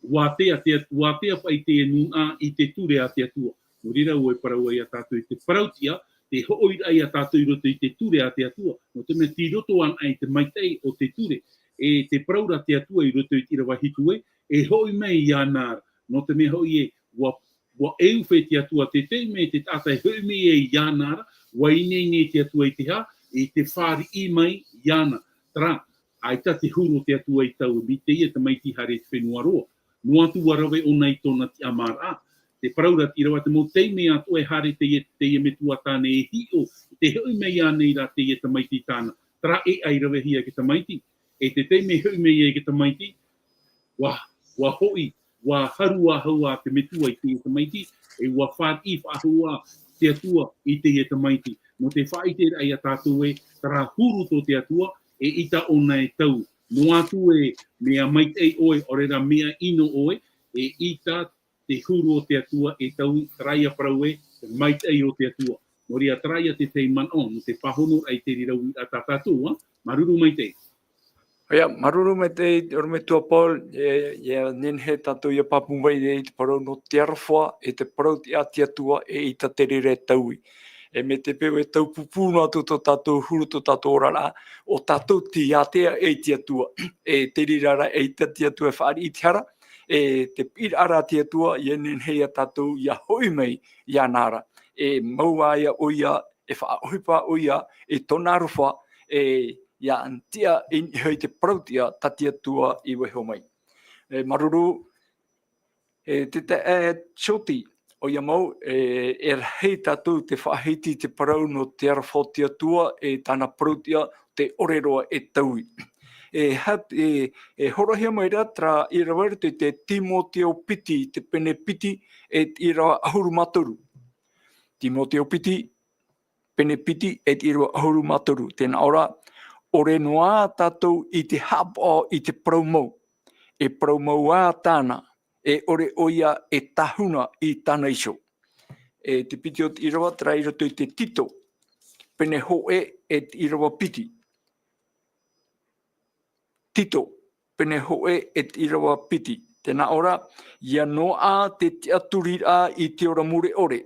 ʻua tea te At-, ʻua tea paʻi te nūnaʻa i te ture a te Atua. Nō reira, ʻoe e parau ai ia tātou i te parau-tiʻa, te hoʻoiraʻa ia tātou i roto i te ture a te Atua. Nō te mea tei roto anaʻe i te maitaʻi o te ture. E te parau ra te Atua i roto i te ʻīrava hitu ē, e hoʻi mai iāna ra. Nō te mea hoʻi ē, ʻua, ʻua ʻeufe te Atua, te taime te taʻata e hoʻi mai ai iāna ra, ʻua ineine te Atua i te hā, i te fāriʻi mai iāna. Terā, ʻaita te huru o te Atua i taui, mai teie tamaiti haere i te fenua roa. Noa atu ʻua rave ʻōna i tōna tiʻamāraʻa. Te parau ra te ʻīrava, te mau taime atoʻa e haere teie, teie metua tāne e hiʻo, tē hoʻi mai iāna ra teie tamaiti tāna. Terā e ʻai ravehia e te tamaiti. E te taime e hoʻi mai ai e te tamaiti, ʻua, ʻua hoʻi, ʻua haru faʻahou te metua i teie tamaiti, e ʻua fāriʻi faʻahou te Atua i teie tamaiti. Nō te faʻaʻiteraʻa ia tātou ē, terā huru tō te Atua, eʻita ʻōna e taui. Noa atu e mea maitaʻi ʻoe, ʻaore rā mea ʻino ʻoe, eʻita te huru o te Atua e taui, terā ia parau ē, te maitaʻi o te Atua. Nō reira, terā ia te tahi manaʻo, nō te pāhonoraʻa i te reira uiraʻa tā tātou, ā? Māuruuru maitaʻi. ʻOia, māuruuru maitaʻi, ʻorometua Paul, e, ʻia nehenehe tātou ʻia pāpū mai nei i te parau nō te aroha, e te parau-tiʻa a te Atua, eʻita te reira e taui. E mai te peu e taupupū noa atu tō tātou huru, tō tātou oraraʻa, ʻo tātou tei ātea i te Atua, e te reira rā eʻita te Atua e fāriʻi i te hara, e te piʻiraʻa ra a te Atua, ʻia nehenehe ia tātou ʻia hoʻi mai iāna ra. E mau ā ia ʻoia, e faʻaʻohipa ʻoia, i tōna aroha, e ʻia tiʻa i niʻa i te parau-tiʻa tā te Atua i vaiiho mai. E māuruuru, e te taeaʻe Shorty, ʻoia mau, e, e rahi tātou te faʻahiti i te parau nō te aroha o te Atua, e tāna parau-tiʻa, te ʻore roa e taui. E ha-, e, e horoʻahia mai ra terā ʻīrava i roto i te Timoteo piti, te pene piti, e te ʻīrava ʻahuru mā toru. Timoteo piti, pene piti, e te ʻīrava ʻahuru mā toru. Tē nā ʻō ra, ʻore noa tātou i te haʻapaʻo i te parau mau. E parau mau ā tāna, e ʻore ʻoia e tāhuna i tāna iho. E te piti o te ʻīrava, terā i roto i te Tito, pene hōʻē, e te ʻīrava piti. Tito, pene hōʻē, e te ʻīrava piti. Tē nā ʻō ra, ʻia noaʻa te tiʻaturiraʻa i te ora mure ʻore,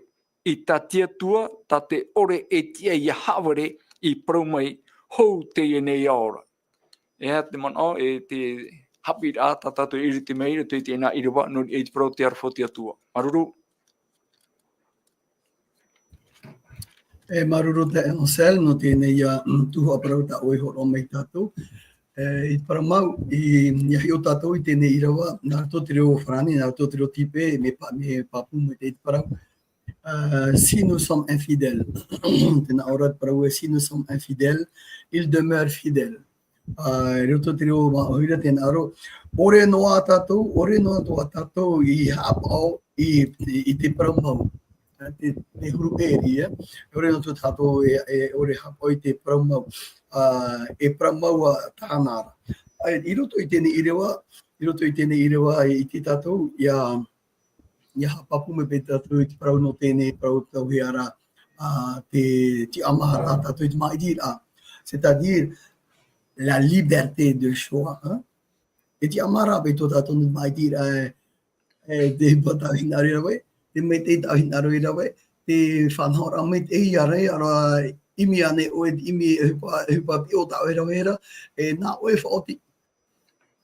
i tā te Atua, tā te ʻore e tiʻa ʻia haʻavare i parau mai, hou teie nei ao ra. E aha te manaʻo, e te haʻapiʻiraʻa tā tātou e iriti mai i roto i teie nā ʻīrava, nō niʻa i te parau te aroha o te Atua. Māuruuru. E māuruuru taeaʻe Anselme, nō teie nei, ā, mm, tuhaʻa parau tā ʻoe e hōroʻa mai ia tātou. E, i te parau mau, i, ʻia hiʻo tātou i teie nei ʻīrava, nā roto te reo farāni, nā roto te reo tīpē, mea pā-, mea pāpū mai te, i te parau. Euh, si nous sommes infidèles. Tē nā ʻō ra te parau ē, si nous sommes infidèles, il demeure fidèle. Ā, i roto i te reo māʻohi ra, tē nā ʻō ra, ʻore noa tātou, ʻore noa atoʻa tātou i haʻapaʻo i, i, i te parau mau. Ā, te, te huru ʻē riʻi, ē. ʻOre noa atoʻa tātou e, e, ʻore haʻapaʻo i te parau mau. Ā, e parau mau ā tāna ra. Ā, i roto i teie nei ʻīrava, i roto i teie nei ʻīrava, i te tātou, ʻia, ʻia haʻapāpū mai paʻi tātou i te parau nō teie nei parau tauihaʻa ra, ā, te tiʻamāraʻa tātou i te māʻitiraʻa. C'est-à-dire, la liberté de choix, hein. E tiʻamāraʻa paʻi tō tātou nō te māʻitiraʻa, e, e te ʻohipa tāʻu hinaʻaro i rave, te maitaʻi tāʻu hinaʻaro i rave, te faʻanahoraʻa maitaʻi i ʻō ra, ʻia ʻimi ānei ʻoe i te ʻimi, e, ʻohipa, ʻohipa piʻo tāʻu e rave ra, e, nā ʻoe e faʻaoti.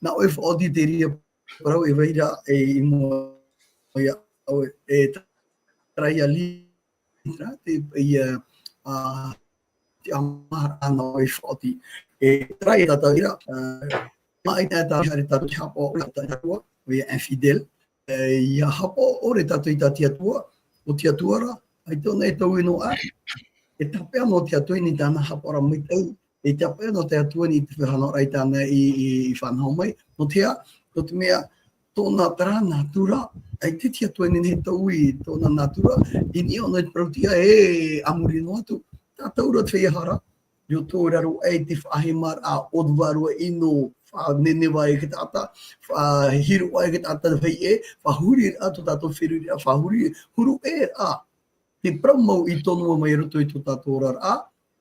Nā ʻoe e faʻaoti te reira parau e vai ra, e, i mua iā ʻoe, e, terā ia li-, terā, te, ia, ā, tiʻamāraʻa nō i faʻaoti. E, terā ia tātou ira, ā, mai tā tātou haere tātou te haʻapaʻo ʻore i te Atua, ʻoia infidèle. E, ʻia haʻapaʻo ʻore tātou i tā te Atua, ʻo te Atua rā, ʻaita ʻōna e taui noa, e tāpeʻa nō te Atua i niʻa i tāna haʻapaʻoraʻa maitaʻi, e tāpeʻa nō te Atua i niʻa i te feiā hanaʻoraʻa i tāna i, i, i faʻanaho mai. Nō te aha, nō te mea, tōna terā natura, ʻaita te Atua e nehenehe e taui i tōna natura, i niʻa ʻōna i te parau-tiʻa ē, a muri noa atu. Tātou rā te feiā hara, i roto i raro aʻe i te faʻahemaraʻa ʻōrua ʻino, faʻaneneva e te taʻata, faʻahiro aʻe e te taʻata te feiā, faʻahuriraʻa tō tātou feruriraʻa, faʻahuri, huru ʻē rā. Te parau mau i tono mai i roto i tō tātou oraraʻa,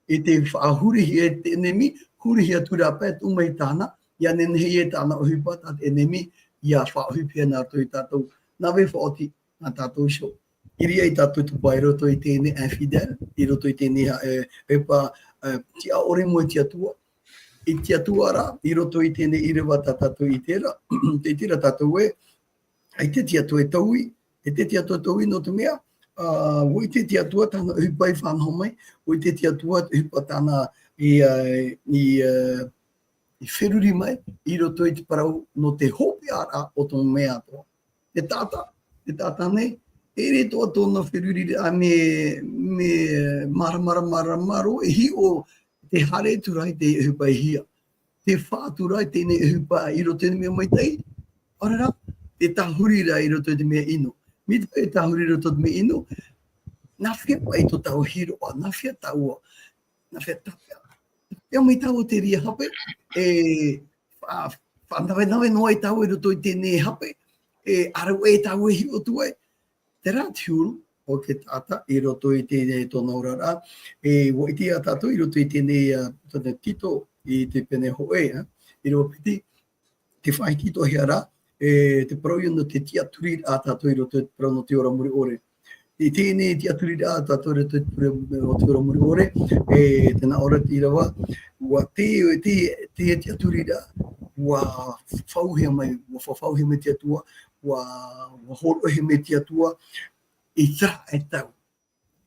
e te faʻahurihia e te ʻenemi, hurihia atu rā paʻi e tuʻu mai tāna, ʻia nehenehe ia tāna ʻohipa tā te ʻenemi, ʻia faʻaʻohipahia nā roto ia tātou. Nā vai faʻaoti, nā tātou iho. Iri ai tātou te pā i roto i teie nei infidèle, i roto i teie nei, e, e pā, e, tiʻa ʻore mua i te Atua. I te Atua rā, i roto i teie nei ʻīrava tā tātou i terā, te, i terā tātou ē, ʻaita te Atua e taui, ʻaita te Atua e taui nō te mea, ā, ʻua ʻite te Atua tāna ʻohipa i faʻanaho mai, ʻua ʻite te Atua te ʻohipa tāna i, ā, i, ā, i feruri mai, i roto i te parau nō te hopeʻaraʻa o tōna mea atoʻa. Te taʻata, te taʻata nei, e ʻere atoʻa tōna feruriraʻa mea, mea māramarama, māramarama roa, e hiʻo, tē haere atu ra i te ʻohipa e hia. Tē fā atu ra i teie nei ʻohipa i roto i te mea maitaʻi, ʻaore rā, tē tāhuri ra i roto i te mea ʻino. Mai te peu e tāhuri i roto i te mea ʻino, nā hea paʻi tō tāua hiroʻa, nā hea tāua, nā hea tāpeʻa. Tāpeʻa mai tāua te reira hape, e, fa-, faʻanavenave noa ai tāua i roto i teie nei hape, e, ʻāreʻa e tāua e hiʻo atu ai. Terā te huru o te taʻata i roto i teie nei tōna oraraʻa, e, ʻua ʻite ā tātou i roto i teie nei, ā, tōna Tito i te pene hōʻē, ā, ʻīrava piti, te faʻahiti atoʻahia ra, e, te parau ia nō te tiʻaturiraʻa a tātou i roto i te parau nō te ora mure ʻore. I teie nei tiʻaturiraʻa a tātou i roto i te parau nō te ora mure ʻore, e, tē nā ʻō ra te ʻīrava, ʻua te, te, te tiʻaturiraʻa, ʻua fauhia mai, ʻua fa-, fauhia mai te Atua, ʻua, ʻua hōroʻahia mai te Atua, i terā e tau.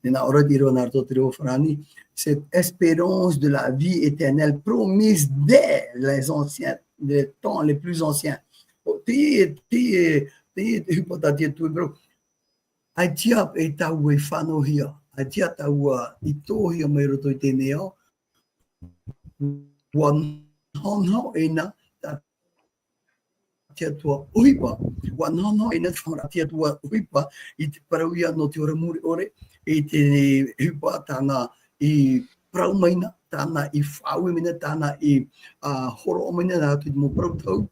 Tē nā ʻō ra te ʻīrava nā roto i te reo farāni, cette espérance de la vie éternelle promise dès les anciens, des temps les plus anciens. ʻO te, te, te, te ʻohipa tā te Atua e parau, ʻaita e tāua i faʻanahohia, ʻaita tāua i tohia mai roto i teie nei ao, ʻua nahonaho ʻē na, tā te Atua ʻohipa. ʻUa nahonaho ʻē na te faʻanahoraʻa a te Atua ʻohipa i te parau ia nō te ora mure ʻore, i te ʻohipa tāna i parau mai na, tāna i faʻaue mai na, tāna i, ā, hōroʻa mai na, nā roto i te mau parau tau.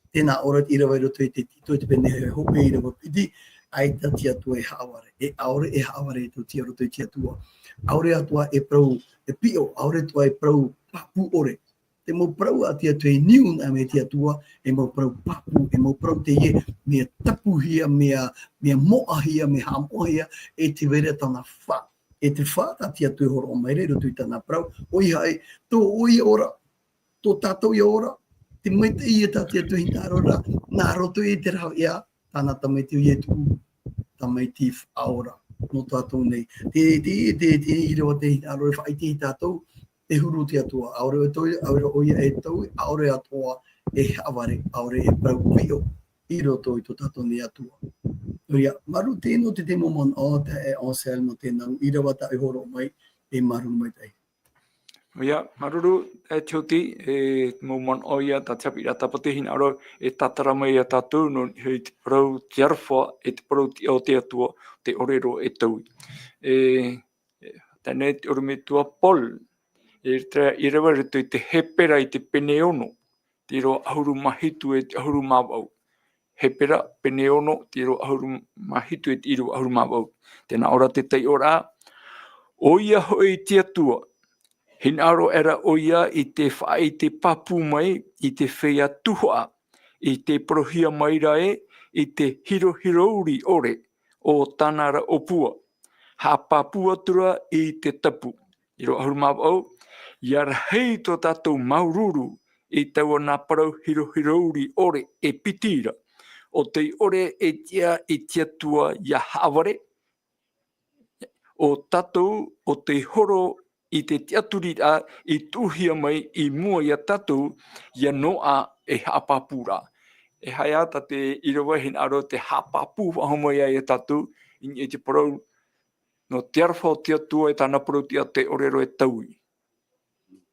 Tē nā ʻō ra te ʻīrava i roto i te Tito i te pene hōʻē ʻīrava piti, ʻaita te Atua e haʻavare. E ʻaore e haʻavare e tō te roto i te Atua. ʻAore atoʻa e parau, e piʻo, ʻaore atoʻa e parau pāpū ʻore. Te mau parau a te Atua e niu na mai te Atua, e mau parau pāpū, e mau parau teie, mea tapuhia, mea, mea moʻahia, mea haʻamoʻahia, e te vai ra tāna fā. E te fā tā te Atua e hōroʻa mai ra i roto i tāna parau, ʻoia hoʻi, tō ʻoe ia ora, tō tātou ia ora, te maitaʻi ia tā te Atua e hinaʻaro ra, nā roto i te rāveʻa, tāna tamaiti ʻo Ietu, tamaiti faʻaora, nō tātou nei. Te, te, te, te ʻīrava tē hinaʻaro e faʻaʻite ia tātou, te huru o te Atua, ʻaore ʻo te, ʻaore ʻoia e taui, ʻaore atoʻa e haʻavare, ʻaore e parau piʻo, i roto i tō tātou nei Atua. ʻOia, māuruuru tē nō te, te mau manaʻo, taeaʻe Anselme, nō te nau ʻīrava tā ʻoe e hōroʻa mai, e māuruuru maitaʻi. ʻOia, māuruuru, e te hoti, e mau manaʻo ia, tā te haʻapiʻiraʻa tāpati e hinaʻaro, e tātara mai ia tātou, nō, i te parau, te aroha, e te parau tiʻa o te Atua, te ʻōrero e taui. E, e, teie nei te ʻorometua Paul, e te, ʻīrava i roto i te Hepera i te pene ono, te ʻīrava ʻahuru mā hitu e te ʻahuru mā vaʻu. Hepera, pene ono, te ʻīrava ʻahuru mā hitu e te ʻīrava ʻahuru mā vaʻu. Tē nā ʻō ra te taiʻoraʻa, ʻoia hoʻi te Atua, hinaʻaro aʻera ʻoia i te faʻaʻite pāpū mai, i te feiā tuhaʻa, i te parauhia mai ra ē, i te hirohiro uri ʻore, o tāna ra ʻōpua, haʻapāpū atu ra i te tapu. ʻĪrava ʻahuru mā vaʻu, ʻia rahi tō tātou māuruuru i taua nā parau hirohiro uri ʻore e piti ra, ʻo tei ʻore e tiʻa i te Atua ʻia haʻavare, ʻo tātou ʻo tei horo i te tiʻaturiraʻa i tuʻuhia mai i mua iā tātou, ʻia noaʻa e haʻapāpūraʻa. E aha tā te ʻīrava e hinaʻaro te haʻapāpū faʻahou mai ai iā tātou, i niʻa i te parau, nō te aroha o te Atua e tāna parau-tiʻa te ʻōrero e taui.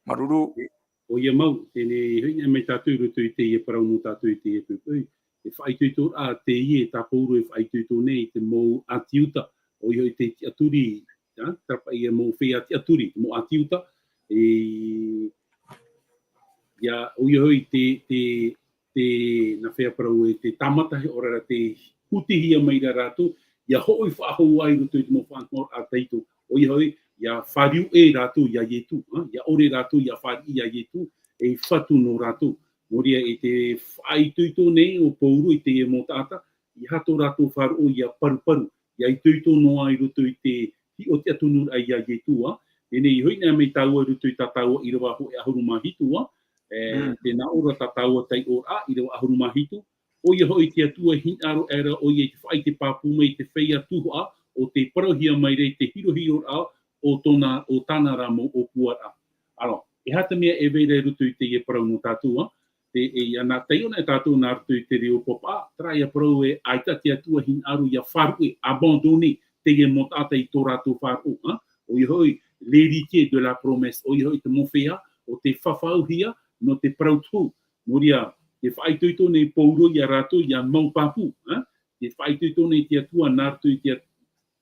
Māuruuru. ʻOia mau, teie nei, e hoʻi anaʻe mai tātou i roto i teie parau nō tātou i teie poʻipoʻi. E faʻaitoitoraʻa teie tā Pauro e faʻaitoito nei i te mau ʻāti Iuta, ʻoia hoʻi te tiʻaturi, ā, terā paʻi e mau feiā tiʻaturi, te mau ʻāti Iuta, e, ʻia, ʻoia hoʻi te, te, te, nā hea parau ē, te tāmata, ʻaore rā te hutihia mai ra rātou, ʻia hoʻi faʻahou i roto i te mau faʻanahoraʻa tahito, ʻoia hoʻi, ʻia fāriu ʻē rātou iā Ietu, ā, ʻia ʻore rātou ʻia fāriʻi iā Ietu, ei Fatu nō rātou. Nō reira, i te faʻaitoito nei o Pauro i teie mau taʻata, ʻeiaha tō rātou faʻaroʻo ʻia paruparu, ʻia itoito noa i roto i te hiʻo tiʻaturiraʻa iā Ietu, ā. Teie nei, e hoʻi anaʻe mai tāua i roto i tā tāua ʻīrava hōʻē ʻahuru mā hitu, ā. E, Mm. Tē nā ʻō ra tā tāua taiʻoraʻa, ʻīrava ʻahuru mā hitu. ʻOia hoʻi te Atua e hinaʻaro aʻera ʻoia i te faʻaʻite pāpū mai i te feiā tuhaʻa, ʻo tē parauhia mai ra i te hirohiroraʻa o tōna, o tāna ra mau ʻōpuaraʻa. Alors, e aha te mea e vai ra i roto i teie parau nō tātou, ā? Te, e, ʻia nā taiʻo anaʻe tātou nā roto i te reo papaʻā, terā ïa parau ē, ʻaita te Atua e hinaʻaro ʻia faʻaruʻe, abandonner, teie mau taʻata i tō rātou faʻaroʻo, ā? ʻOia hoʻi, l'héritier de la promesse, ʻoia hoʻi te mau feiā, ʻo tē fafauhia, nō te parau tohu. Nō reira, tē faʻaitoito nei Pauro iā rātou, ʻia mau pāpū, ā? Tē faʻaitoito nei te Atua, nā roto i te At-,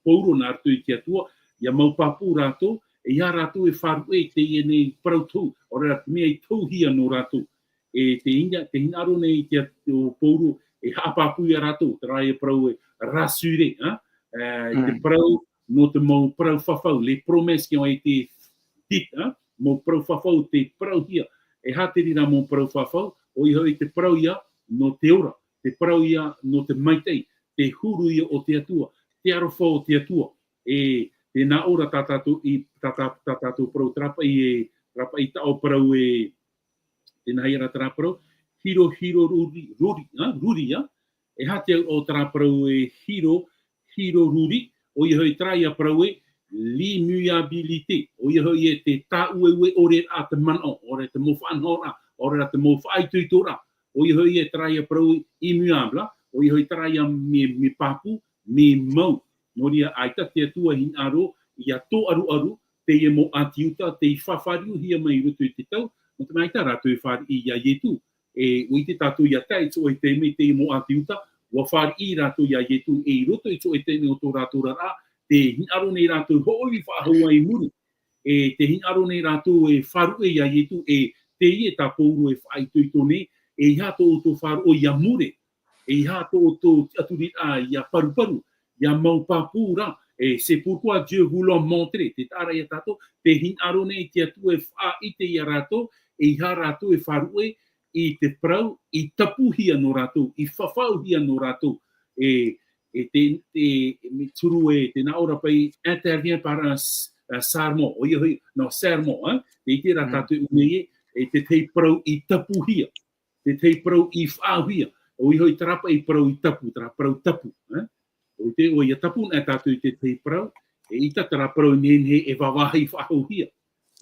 Pauro nā roto i te Atua, ʻia mau pāpū rātou, ʻeiaha rātou e faʻaruʻe i teie nei parau tohu, ʻaore rā te mea i tohuhia nō rātou. E te hina-, tē hinaʻaro nei te At-, ʻo Pauro, e haʻapāpū iā rātou, terā ïa parau ē, rassurer, ā? E, i te Mm. parau, nō te mau parau fafau, les promesses qui ont été dites, ā? Mau parau fafau tē parauhia. E aha te reira mau parau fafau, ʻoia hoʻi te parau ïa, nō te ora, te parau ïa, nō te maitaʻi, te huru ïa o te Atua, te aroha o te Atua. E, tē nā ʻō ra tā tātou i, tā, tā, tā tātou parau, terā paʻi e, terā paʻi taʻo parau ē, tē nā hea ra terā parau, hiro, hiro ruri, ruri, ā, ruri, ā. E aha te auraʻa o terā parau ē hiro, hiro ruri, ʻoia hoʻi terā ïa parau ē, l'immuabilité, ʻoia hoʻi ē te tāʻueue ʻore rā te manaʻo, ʻaore te mau faʻanahoraʻa, ʻaore rā te mau faʻaitoitoraʻa, ʻoia hoʻi ē terā ïa parau immuable, ʻoia hoʻi terā ïa mea, mea pāpū, mea mau. Nō reira, ʻaita te Atua e hinaʻaro ʻia tōʻaruʻaru teie mau ʻāti Iuta, tei fafariuhia mai i roto i te tau, nō te mea ʻaita rātou e fāriʻi iā Ietu. E, ʻua ʻite tātou ʻia tae i te hōʻē taime teie mau ʻāti Iuta, ʻua fāriʻi rātou iā Ietu, e i roto i te hōʻē taime o tō rātou oraraʻa, tē hinaʻaro nei rātou hoʻi faʻahou i muri. E tē hinaʻaro nei rātou e faʻaruʻe iā Ietu, e teie tā Pauro e faʻaitoito nei, ʻeiaha tō ʻoutou faʻaroʻo ʻia mure, ʻeiaha tō ʻoutou tiʻaturiraʻa ʻia paruparu, ʻia mau pāpū ra, e, c'est pourquoi Dieu voulait montrer, tē taʻa ra ia tātou, tē hinaʻaro nei te Atua e faʻaʻite ia rātou, ʻeiaha rātou e faʻaruʻe i te parau i tapuhia nō rātou, i fafauhia nō rātou, e, e te, te, e, mea turu e, tē nā ʻō ra paʻi, intervient par un s-, un serment, ʻoia hoʻi, non, serment, hein? Tē ʻite ra Mm. tātou i ʻō nei ē, e te tahi parau i tapuhia, te tahi parau i faʻauhia, ʻoia hoʻi terā paʻi parau i tapu, terā parau tapu, hein? ʻOia te, ʻoia tapu na tātou i te tahi parau, eʻita terā parau nehenehe e vāvāhi faʻahouhia.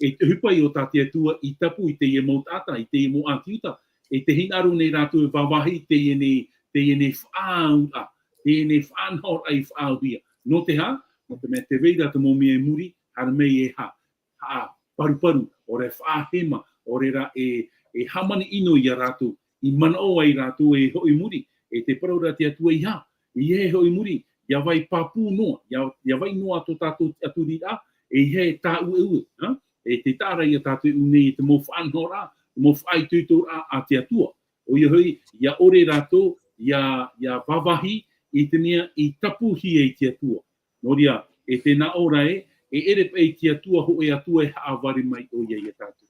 E te ʻohipa ïa o tā te Atua i tapu i teie mau taʻata, i teie mau ʻāti Iuta, e tē hinaʻaro nei rātou e vāvāhi teie nei, teie nei faʻaauraʻa, teie nei faʻanahoraʻa i faʻauhia. Nō te aha? Nō te mea tē vai ra te mau mea i muri, haere mai e ha-, haʻaparuparu, ʻaore faʻahema, ʻaore rā e, e hāmani ʻino ia rātou, i manaʻo ai rātou e hoʻi muri, e tē parau ra te Atua ʻeiaha, ʻeiaha e hoʻi muri, ʻia vai pāpū noa, ʻia, ʻia vai noa tō tātou tiʻaturiraʻa, ʻeiaha e tāʻueue, ha? E tē taʻa ra ia tātou i ʻō nei i te mau faʻanahoraʻa, te mau faʻaitoitoraʻa a te Atua. ʻOia hoʻi, ʻia ʻore rātou, ʻia, ʻia vāvāhi i te mea i tapuhia e te Atua. Nō reira, e tē nā ʻō ra ē, e ʻere paʻi te Atua hōʻē Atua e haʻavare mai ʻoia ia tātou.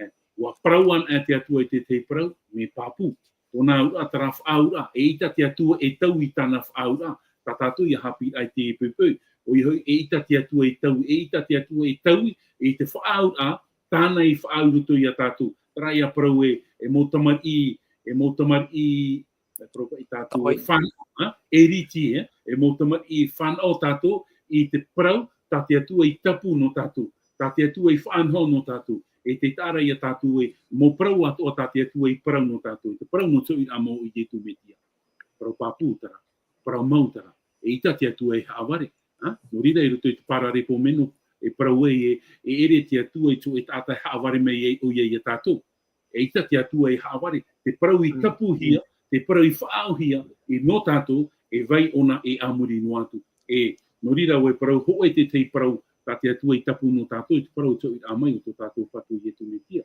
E, ʻua parau anaʻe te Atua i te tahi parau, mea pāpū. Tōna auraʻa, terā faʻaauraʻa, eʻita te Atua e taui i tāna faʻaauraʻa, tā tātou ʻia haʻapiʻiraʻa i te poʻipoʻi. ʻOia hoʻi, eʻita te Atua e taui, eʻita te Atua e taui, i te faʻaauraʻa, tāna i faʻaau i roto ia tātou. Terā ïa parau ē, e mau tamariʻi, e mau tamariʻi, e parau paʻi tātou, Tāpaʻo. Fānaʻo, ha? Héritier, e mau tamariʻi fānaʻo tātou i te parau, tā te Atua i tapu nō tātou. tā te Atua i faʻanaho nō tātou, e te taʻa ra ia tātou e, mau parau atoʻa tā te Atua i parau nō tātou, te parau nō te hoʻiraʻa mau o Iesu Mesia. Parau pāpū terā, parau mau terā, eʻita te Atua e haʻavare, ha? Nō reira i roto i te Paraleipomeno, e parau ai e, e ʻere te Atua i te taʻata e haʻavare mai ai ʻoia ia tātou. Eʻita te Atua e haʻavare, te parau i Mm. tapuhia, te parau i faʻaauhia, e nō tātou, e vai ʻōna e a muri noa atu. E, nō reira ʻoe parau hōʻē te tahi parau, tā te Atua i tapu nō tātou, i te parau te hoʻiraʻa mai o tō tātou Fatu Iesu Mesia.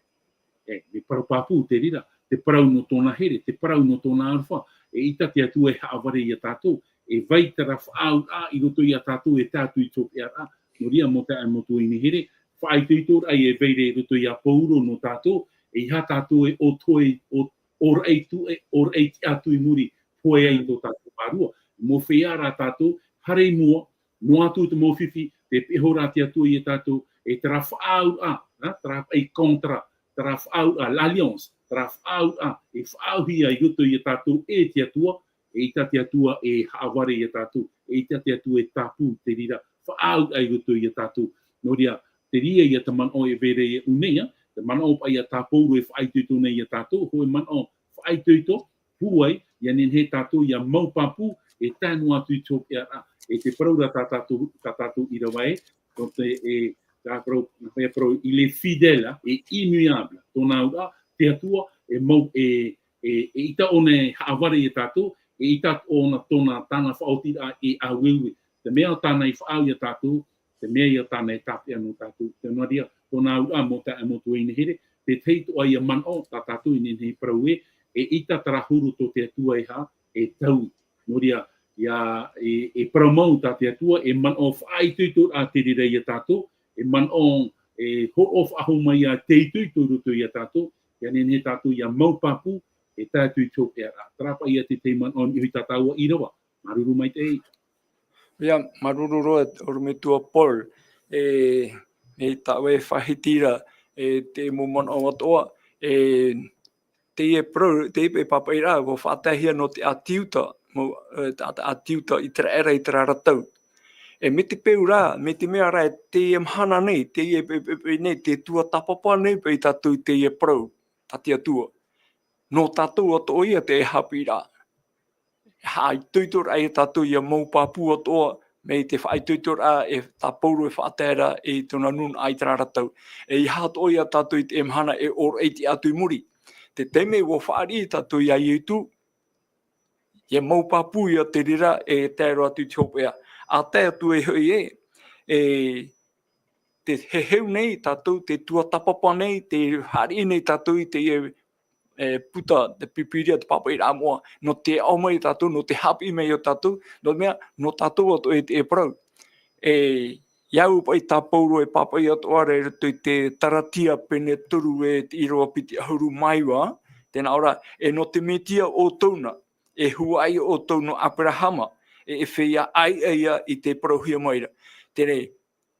E, mea parau pāpū te reira, te parau nō tōna here, te parau nō tōna aroha, eʻita te Atua e haʻavare ia tātou, e vai terā faʻaauraʻa i roto ia tātou e tae atu i te hopeʻaraʻa, nō reira mau taeaʻe mau tuahine here, faʻaitoitoraʻa e vai ra i roto ia Pauro nō tātou, e ʻeiaha tātou e ʻōtoʻa, ʻō, ʻōraʻa i tuʻe, ʻōraʻa i tiʻa atu i muri, pohe ai tō tātou vārua. Mau feiā rā tātou, haere i mua, noa atu te mau fifi, tē peʻe ihora te Atua ia tātou, e terā faʻaauraʻa, ha, terā paʻi contrat, terā faʻaauraʻa, l'alliance, terā faʻaauraʻa, e faʻaauhia i roto ia tātou e te Atua, eʻita te Atua e haʻavare ia tātou, eʻita te Atua e tāpū te reira, faʻaauraʻa i roto ia tātou. Nō reira, te reira ia te manaʻo e vai ra ia ʻu nei, te manaʻo paʻi a tā Pauro e faʻaitoito nei ia tātou, hōʻē manaʻo faʻaitoito, pūai, ʻia nehenehe tātou ʻia mau pāpū, e tae noa atu i te hopeʻaraʻa, e te parau ra tā tātou, tā tātou ʻīrava ē, nō te, e, tā parau, e parau, il est fidèle, e immuable, tōna auraʻa, te Atua, e mau, e, e, eʻita ʻōna e haʻavare ia tātou, eʻita ʻōna tōna, tāna faʻaotiraʻa e aueue. Te mea tāna i faʻaau ia tātou, te mea ia tāna e tāpeʻa nō tātou. Te nō reira, tōna auraʻa mau taeaʻe mau tuahine here, te tahi atoʻa ia manaʻo, tā tātou i nehenehe parau ē, eʻita terā huru tō te Atua e ha, e taui. Nō reira, ʻia, e, e parau mau tā te Atua, e manaʻo faʻaitoitoraʻa te reira ia tātou, e manaʻo, e hōroʻa faʻahou mai ia te itoito i roto ia tātou, ʻia nehenehe tātou ʻia mau pāpū, e tae atu i te hopeʻaraʻa. Terā paʻi ia te tahi manaʻo i niʻa i tā tāua ʻīrava. Māuruuru maitaʻi. ʻIa, māuruuru roa, ʻorometua Paul. E, e tā ʻoe e faʻahiti ra, e te mau manaʻo atoʻa, e, teie parau, teie pāpaʻiraʻa, ʻua faʻataehia nō te ʻĀti Iuta, mau, e, te, te ʻĀti Iuta ʻĪteraʻera i terā ra tau. E mai te peu ra, mai te mea ra, e teie mahana nei, teie pe, pe, pe nei, tē tuatāpapa nei paʻi tātou i teie parau, tā te Atua. Nō tātou atoʻa ia te haʻapiʻiraʻa. Faʻaitoitoraʻa ia tātou ʻia mau pāpū atoʻa, mai te faʻaitoitoraʻa e tā Pauro e faʻatae ra i tōna nūnaʻa i terā ra tau. E ʻeiaha atoʻa ia tātou i teie mahana e ʻōraʻa i tiʻa atu i muri. Te taime ʻua fāriʻi tātou ia Iesu, ʻia mau pāpū ia te reira e tae roa atu i te hopeʻa. ʻA tae atu e hoʻi ē, e te heheu nei tātou, tē tuatāpapa nei, tē fāriʻi nei tātou i te, e, e, puta, te Pīpīria, te pāpaʻiraʻa moʻa, nō te aʻo mai ia tātou, nō te haʻapiʻi mai ia tātou, nō te mea, nō tātou atoʻa e te, e parau. E, ʻia au paʻi tā Pauro e pāpaʻi atoʻa ra i roto i te Taratia pene toru e te ʻīrava piti ʻahuru mā iva, tē nā ʻō ra, e nō te Mesia ʻoutou na, e huaʻai ʻoutou nō Aberahama, e, e feiā ʻāiʻa ia i te parauhia mai ra. Terā,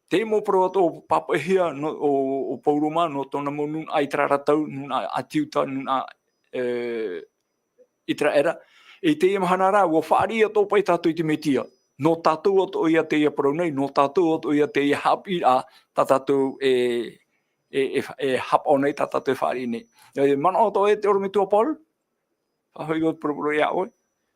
te mau parau atoʻa pāpaʻihia nō, ʻo, ʻo Pauro mā, nō tōna mau nūnaʻa i terā ra tau, nūnaʻa ʻĀti Iuta, nūnaʻa, e, ʻĪteraʻera. I teie mahana ra, ʻua fāriʻi atoʻa paʻi tātou i te Mesia. Nō tātou atoʻa ia teie parau nei, nō tātou atoʻa ia teie haʻapiʻiraʻa, tā tātou e, e, e, e haʻapaʻo nei, tā tātou e fāriʻi nei. E, manaʻo atoʻa e te ʻorometua Paul? Faʻahoʻi ʻoe, poroporo iā ʻoe.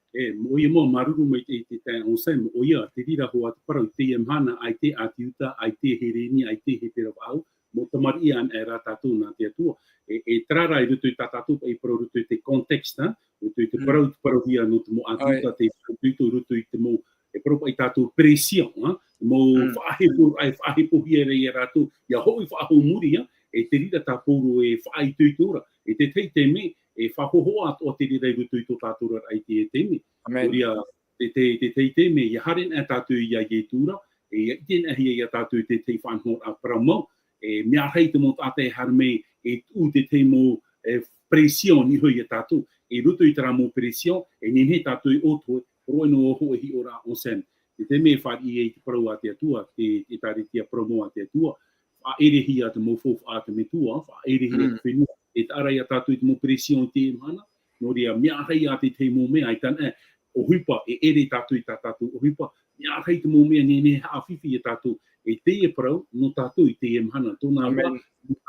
E, moʻoia mau, māuruuru maitaʻi i te taeaʻe Anselme, moʻoia, te reira hoʻi te parau, i teie mahana, ʻaita e ʻĀti Iuta, ʻaita e Hereni, ʻaita e Hepera vaʻu, mau tamariʻi anaʻe rā tātou nā te Atua. E, e terā rā i roto i tā tātou paʻi parau i roto i te contexte, ha? I roto i te Mm. parau, te parauhia nō te mau ʻĀti Iuta, te itoito i roto i te mau, e parau paʻi tātou pression, ha? Mau Mm. faʻahepo, e faʻahepohia ra ia rātou, ʻia hoʻi faʻahou i muri, ha? E te reira tā Pauro e faʻaitoito ra. E te tahi taime, e faʻahōhoʻa atoʻa te reira i roto i tō tātou oraraʻa i teie taime. Amen. Nō reira, te, te, te, te, te mea, ʻia haere anaʻe tātou iā Iesu ra, e ʻia ʻite anaʻe ia tātou i te, te faʻanahoraʻa parau mau, e mea rahi te mau taʻata e haere mai, e tuʻu te, te mau, e, pression i niʻa iā tātou, i roto i terā mau pression, e nehenehe tātou e ʻōtohe, hōroʻa noa hoʻi e hiʻoraʻa Anselme. Te, te mea e fāriʻi ai te parau a te Atua, te, te ʻĒkālesia parau mau a te Atua, faʻaʻerehia te mau faufaʻa a te Metua, faʻaʻerehia Mm. te fenua, e taʻa ra ia tātou i te mau pression i teie mahana, nō reira, mea rahi ā te tahi mau mea, ʻaita anaʻe, ʻohipa, e ʻere tātou i tā tātou ʻohipa, mea rahi te mau mea nehenehe e haʻafifi ia tātou, E teie parau, nō tātou i teie mahana, tōna roa,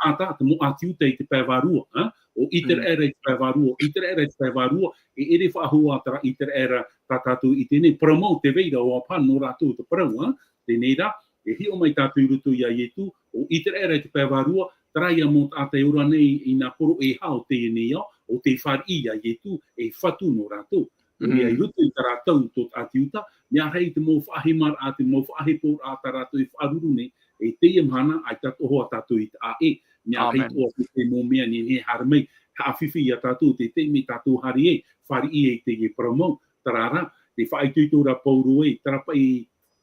ʻāta, te mau ʻĀti Iuta i te pae vārua, ā? ʻO ʻĪteraʻera i te pae vārua, ʻo ʻĪteraʻera i te pae vārua, e ʻere faʻahou ā terā ʻĪteraʻera tā tātou i teie nei, parau mau te vai ra ʻo Abrahama nō rātou te parau, ā? Teie nei rā, e hiʻo mai tātou i roto iā Ietu, ʻo ʻĪteraʻera i te pae vārua, terā ia mau taʻata e ora nei i nā poro e hā o teie nei ao, ʻo tē fāriʻi iā Ietu, e fatu nō rātou. Nō reira, i roto i terā tau tō te ʻĀti Iuta, mea rahi te mau faʻahemaraʻa, te mau faʻaheporaʻa tā rātou e faʻaruru nei, e teie mahana, ʻaita atoʻa tātou i te ʻāʻe, mea rahi atoʻa te mau mea nehenehe e haere mai, haʻafifi iā tātou, te taime tātou haere ai, fāriʻi ai teie parau mau, terā rā, tē faʻaitoito ra Pauro ē, terā paʻi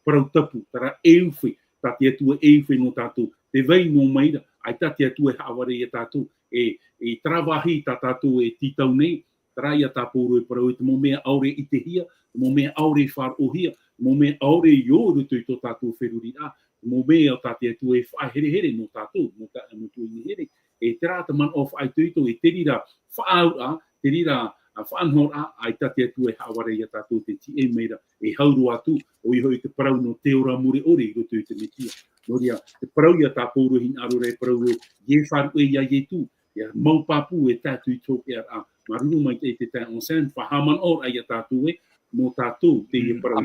parau tapu, terā e ufe, tā te Atua e ufe nō tātou, tē vai noa mai ra, ʻaita te Atua e haʻavare iā tātou, e, e terā vāhi tā tātou e tītau nei, terā ia tā Pauro e parau ē, te mau mea ʻaore i ʻitehia, te mau mea ʻaore i faʻaroʻohia, te mau mea ʻaore i ō i roto i tō tātou feruriraʻa, te mau mea tā te Atua e faʻaherehere nō tātou, nō tā, nō tō inihere, e terā te manaʻo faʻaitoito, e te reira faʻaauraʻa, te reira, ā, faʻanahoraʻa, ʻaita te Atua e haʻavare iā tātou tē tīaʻi mai ra, e hau roa atu, ʻoia hoʻi te parau nō te ora mure ʻore i roto i te Mesia. Nō reira, te parau ia tā Pauro e hinaʻaro ra e parau ē, ʻia faʻaruʻe iā Ietu, ʻia mau pāpū e tae atu i te hopeʻaraʻa. Māuruuru maitaʻi te taeaʻe Anselme, faʻahaʻamanaʻo ra iā tātou ē, nō tātou teie parau.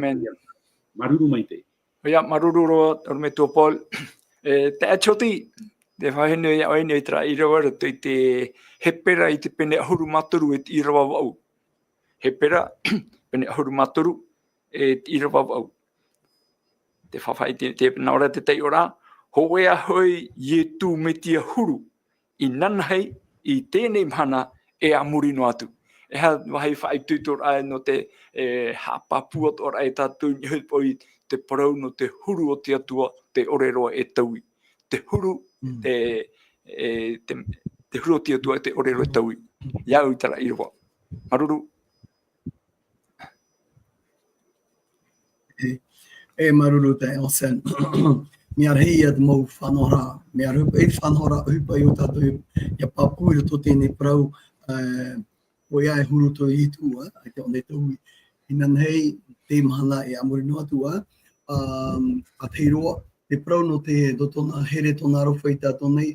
Māuruuru maitaʻi. ʻOia, māuruuru roa, ʻorometua Paul. E, taeaʻe Jody, tē faʻahine iā ʻoe nei terā ʻīrava i roto i te Hepera i te pene ʻahuru mā toru e te ʻīrava vaʻu. Hepera, pene ʻahuru mā toru, e te ʻīrava vaʻu. Tē faʻaʻite, tē nā ʻō ra te taiʻoraʻa, hōʻē ā hoʻi Ietu Metia huru, inanahi i teie mahana e a muri noa atu. E aha te vāhi faʻaitoitoraʻa nō te, e, haʻapāpū atoʻa ra e tātou i niʻa hoʻi i te parau nō te huru o te Atua, tē ʻore roa e taui. Te huru, te, e, te, te huru o te Atua, tē ʻore roa e taui. ʻIa au i terā ʻīrava. Māuruuru. E, e, māuruuru taeaʻe Anselme. Mea rahi ia te mau faʻanahoraʻa, mea rahi paʻi faʻanahoraʻa, ʻohipa ia tātou ʻia pāpū i roto i teie parau, e, ʻoia e huru tō Ietu, ā, ʻaita ʻōna e taui. Inanahi, teie mahana e a muri noa atu, ā, ā, ʻa tahi roa, te parau nō te, nō tōna here, tōna aroha ia tātou nei,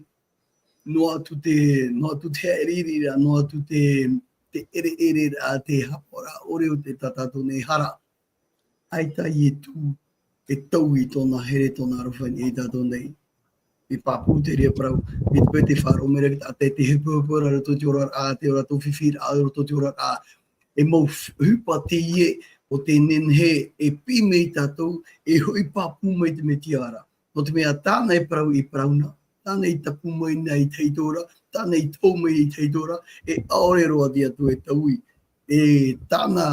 noa atu te, noa atu te haʻaririraʻa, noa atu te, te ʻereʻereraʻa, te haʻapaʻoraʻa ʻore o te tā tātou nei hara. ʻAita Ietu e taui i tōna here, tōna aroha i niʻa ia tātou nei. E pāpū te reira parau, mai te peu tē faʻaroʻo mai ra te taʻata ē tē hepohepo ra i roto i te oraraʻa, te ora tō fifi ra, i roto i te oraraʻa. E mau f-, ʻohipa teie o tē nehenehe e piʻi mai ia tātou, e hoʻi pāpū mai te Metia ra. Nō te mea tāna e parau i parau na, tāna i tapu mai na i te huru ra, tāna i tae mai i te huru ra, e ʻaore roa te Atua e taui. E tāna,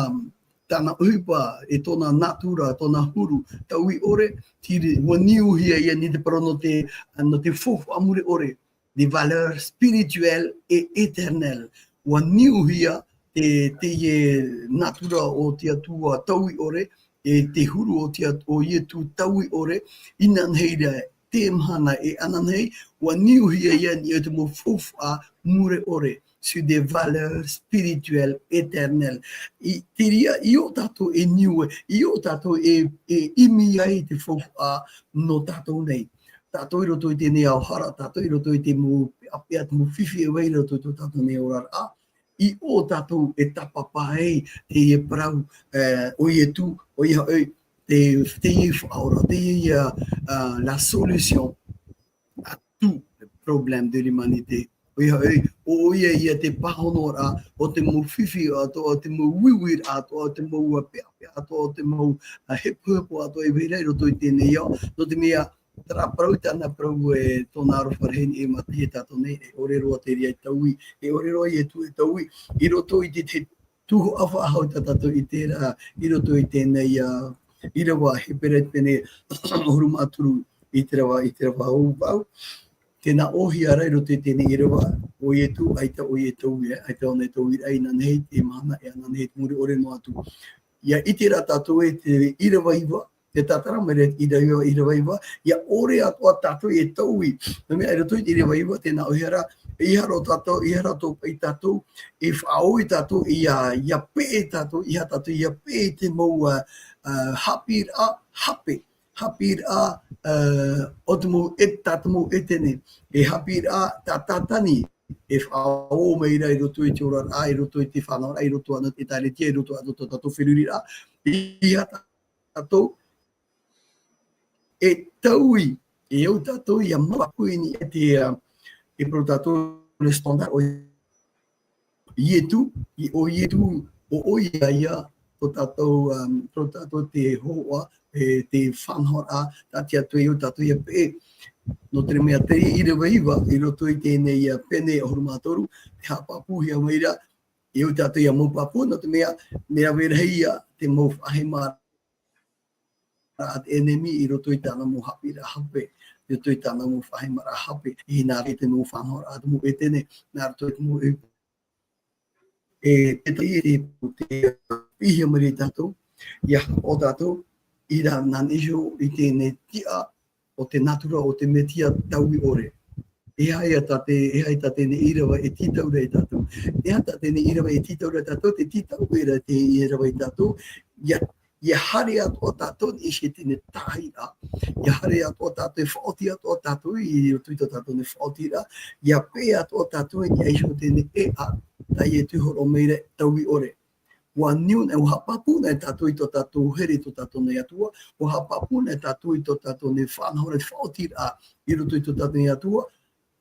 tāna ʻohipa, e tōna natura, tōna huru, taui ʻore, tiri, ʻua niuhia ia i te parau nō te, nō te faufaʻa mure ʻore, des valeurs spirituelles et éternelles. ʻUa niuhia te, teie natura o te Atua taui ʻore, e te huru o te At-, o Ietu taui ʻore, inanahi ra, teie mahana e ananahi, ʻua niuhia ia i niʻa i te mau faufaʻa mure ʻore, sur des valeurs spirituelles éternelles. I, te reira, i ʻō tātou e niu ai, i ʻō tātou e, e ʻimi ai te faufaʻa nō tātou nei. Tātou i roto i teie ao hara, tātou i roto i te mau peʻapeʻa, te mau fifi e vai ra i roto i tō tātou nei oraraʻa. I ʻō tātou e tāpapa ai teie parau, e, o Ietu, ʻoia hoʻi, te, teie faʻaora, teie, a, la solution à tous les problèmes de l'humanité. ʻOia hoʻi, ʻoia ia te pāhonoraʻa o te mau fifi atoʻa, te mau uiuiraʻa atoʻa, te mau peʻapeʻa atoʻa, te mau, a, hepohepo atoʻa e vai ra i roto i teie ao, nō te mea, terā parau, tāna parau e tōna aroha rahi i niʻa i te mātahi ia tātou nei, e ʻore roa te reira e taui, e ʻore roa Ietu e taui, i roto i te, te tuhaʻa faʻahou tā tātou i terā, i roto i teie nei, a, ʻīrava Hepera i te pene ʻahuru mā toru i te ʻīrava, i te ʻīrava vaʻu. Tē nā ʻōhia ra i roto i teie nei ʻīrava, ʻo Ietu, ʻaita ʻoia e taui, e, ʻaita ʻōna e taui ra inanahi, teie mahana e ananahi, te mure ʻore noa atu. ʻIa ʻite ra tātou ē te ʻīrava iva, tē tātara mai ra i te ʻīrava, ʻīrava iva, ʻia ʻore atoʻa tātou e taui. Nō te mea, i roto i te ʻīrava iva, tē nā ʻōhia ra, ʻeiaha rā tātou, ʻeiaha rā tō paʻi tātou, e faʻaō ia tātou, ʻia, ʻia peʻe tātou, ʻeiaha tātou ʻia peʻe i te mau, a, a, haʻapiʻiraʻa hape. haʻapiʻiraʻa, ā, o te mau ʻē-, tā te mau ʻētene, e haʻapiʻiraʻa tā Tātani, e faʻaō mai ra i roto i te oraraʻa, i roto i te fānaʻoraʻa, i roto anaʻe i te ʻĒtārētia, i roto anaʻe i tō tātou feruriraʻa, ʻeiaha tātou e taui, e au tātou ʻia mau pāpū i niʻa i te, ā, e parau tātou le standard ʻo Ietu, i ʻo Ietu, ʻo, ʻoia ia, tō tātou, um, tō tātou te hōhoʻa, e, te fānaʻoraʻa, tāʻati atu e au tātou ʻia peʻe. Nō te mea te ʻīrava iva, i roto i teie nei, ā, pene ʻahuru mā toru, tē haʻapāpūhia mai ra, e au tātou ʻia mau pāpū, nō te mea, mea rave rahi ia, te mau faʻahemaraʻa a te ʻenemi i roto i tāna mau haʻapiʻiraʻa hape, i roto i tāna mau faʻahemaraʻa hape, i nā reira te mau fānaʻoraʻa, te mau ʻētene, nā roto i te mau ʻē-, e, te tahi, e, te, te, ʻia piʻihia mai ra ia tātou, ʻia haʻapaʻo tātou, i rā nā niʻa iho i teie nei tiʻa o te nātura o te Metia taui ʻore. E aha ia tā te, e aha ia tā teie nei ʻīrava e tītau ra ia tātou. E aha tā teie nei ʻīrava e tītau ra ia tātou, tē tītau ra teie ʻīrava ia tātou, ʻia, ʻia haere atoʻa tātou i niʻa i teie nei tāʻahiraʻa. ʻIa haere atoʻa tātou, e faʻaoti atoʻa tātou i roto i tō tātou nei faʻaotiraʻa. ʻIa peʻe atoʻa tātou i niʻa iho i teie nei ʻēʻa, tā Ietu i hōroʻa mai ra taui ʻore. ʻUa niu nei, ʻua haʻapāpū nei tātou i tō tātou here, tō tātou nei Atua, ʻua haʻapāpū nei tātou i tō tātou nei fānaʻoraʻa, faʻaotiraʻa i roto i tō tātou nei Atua,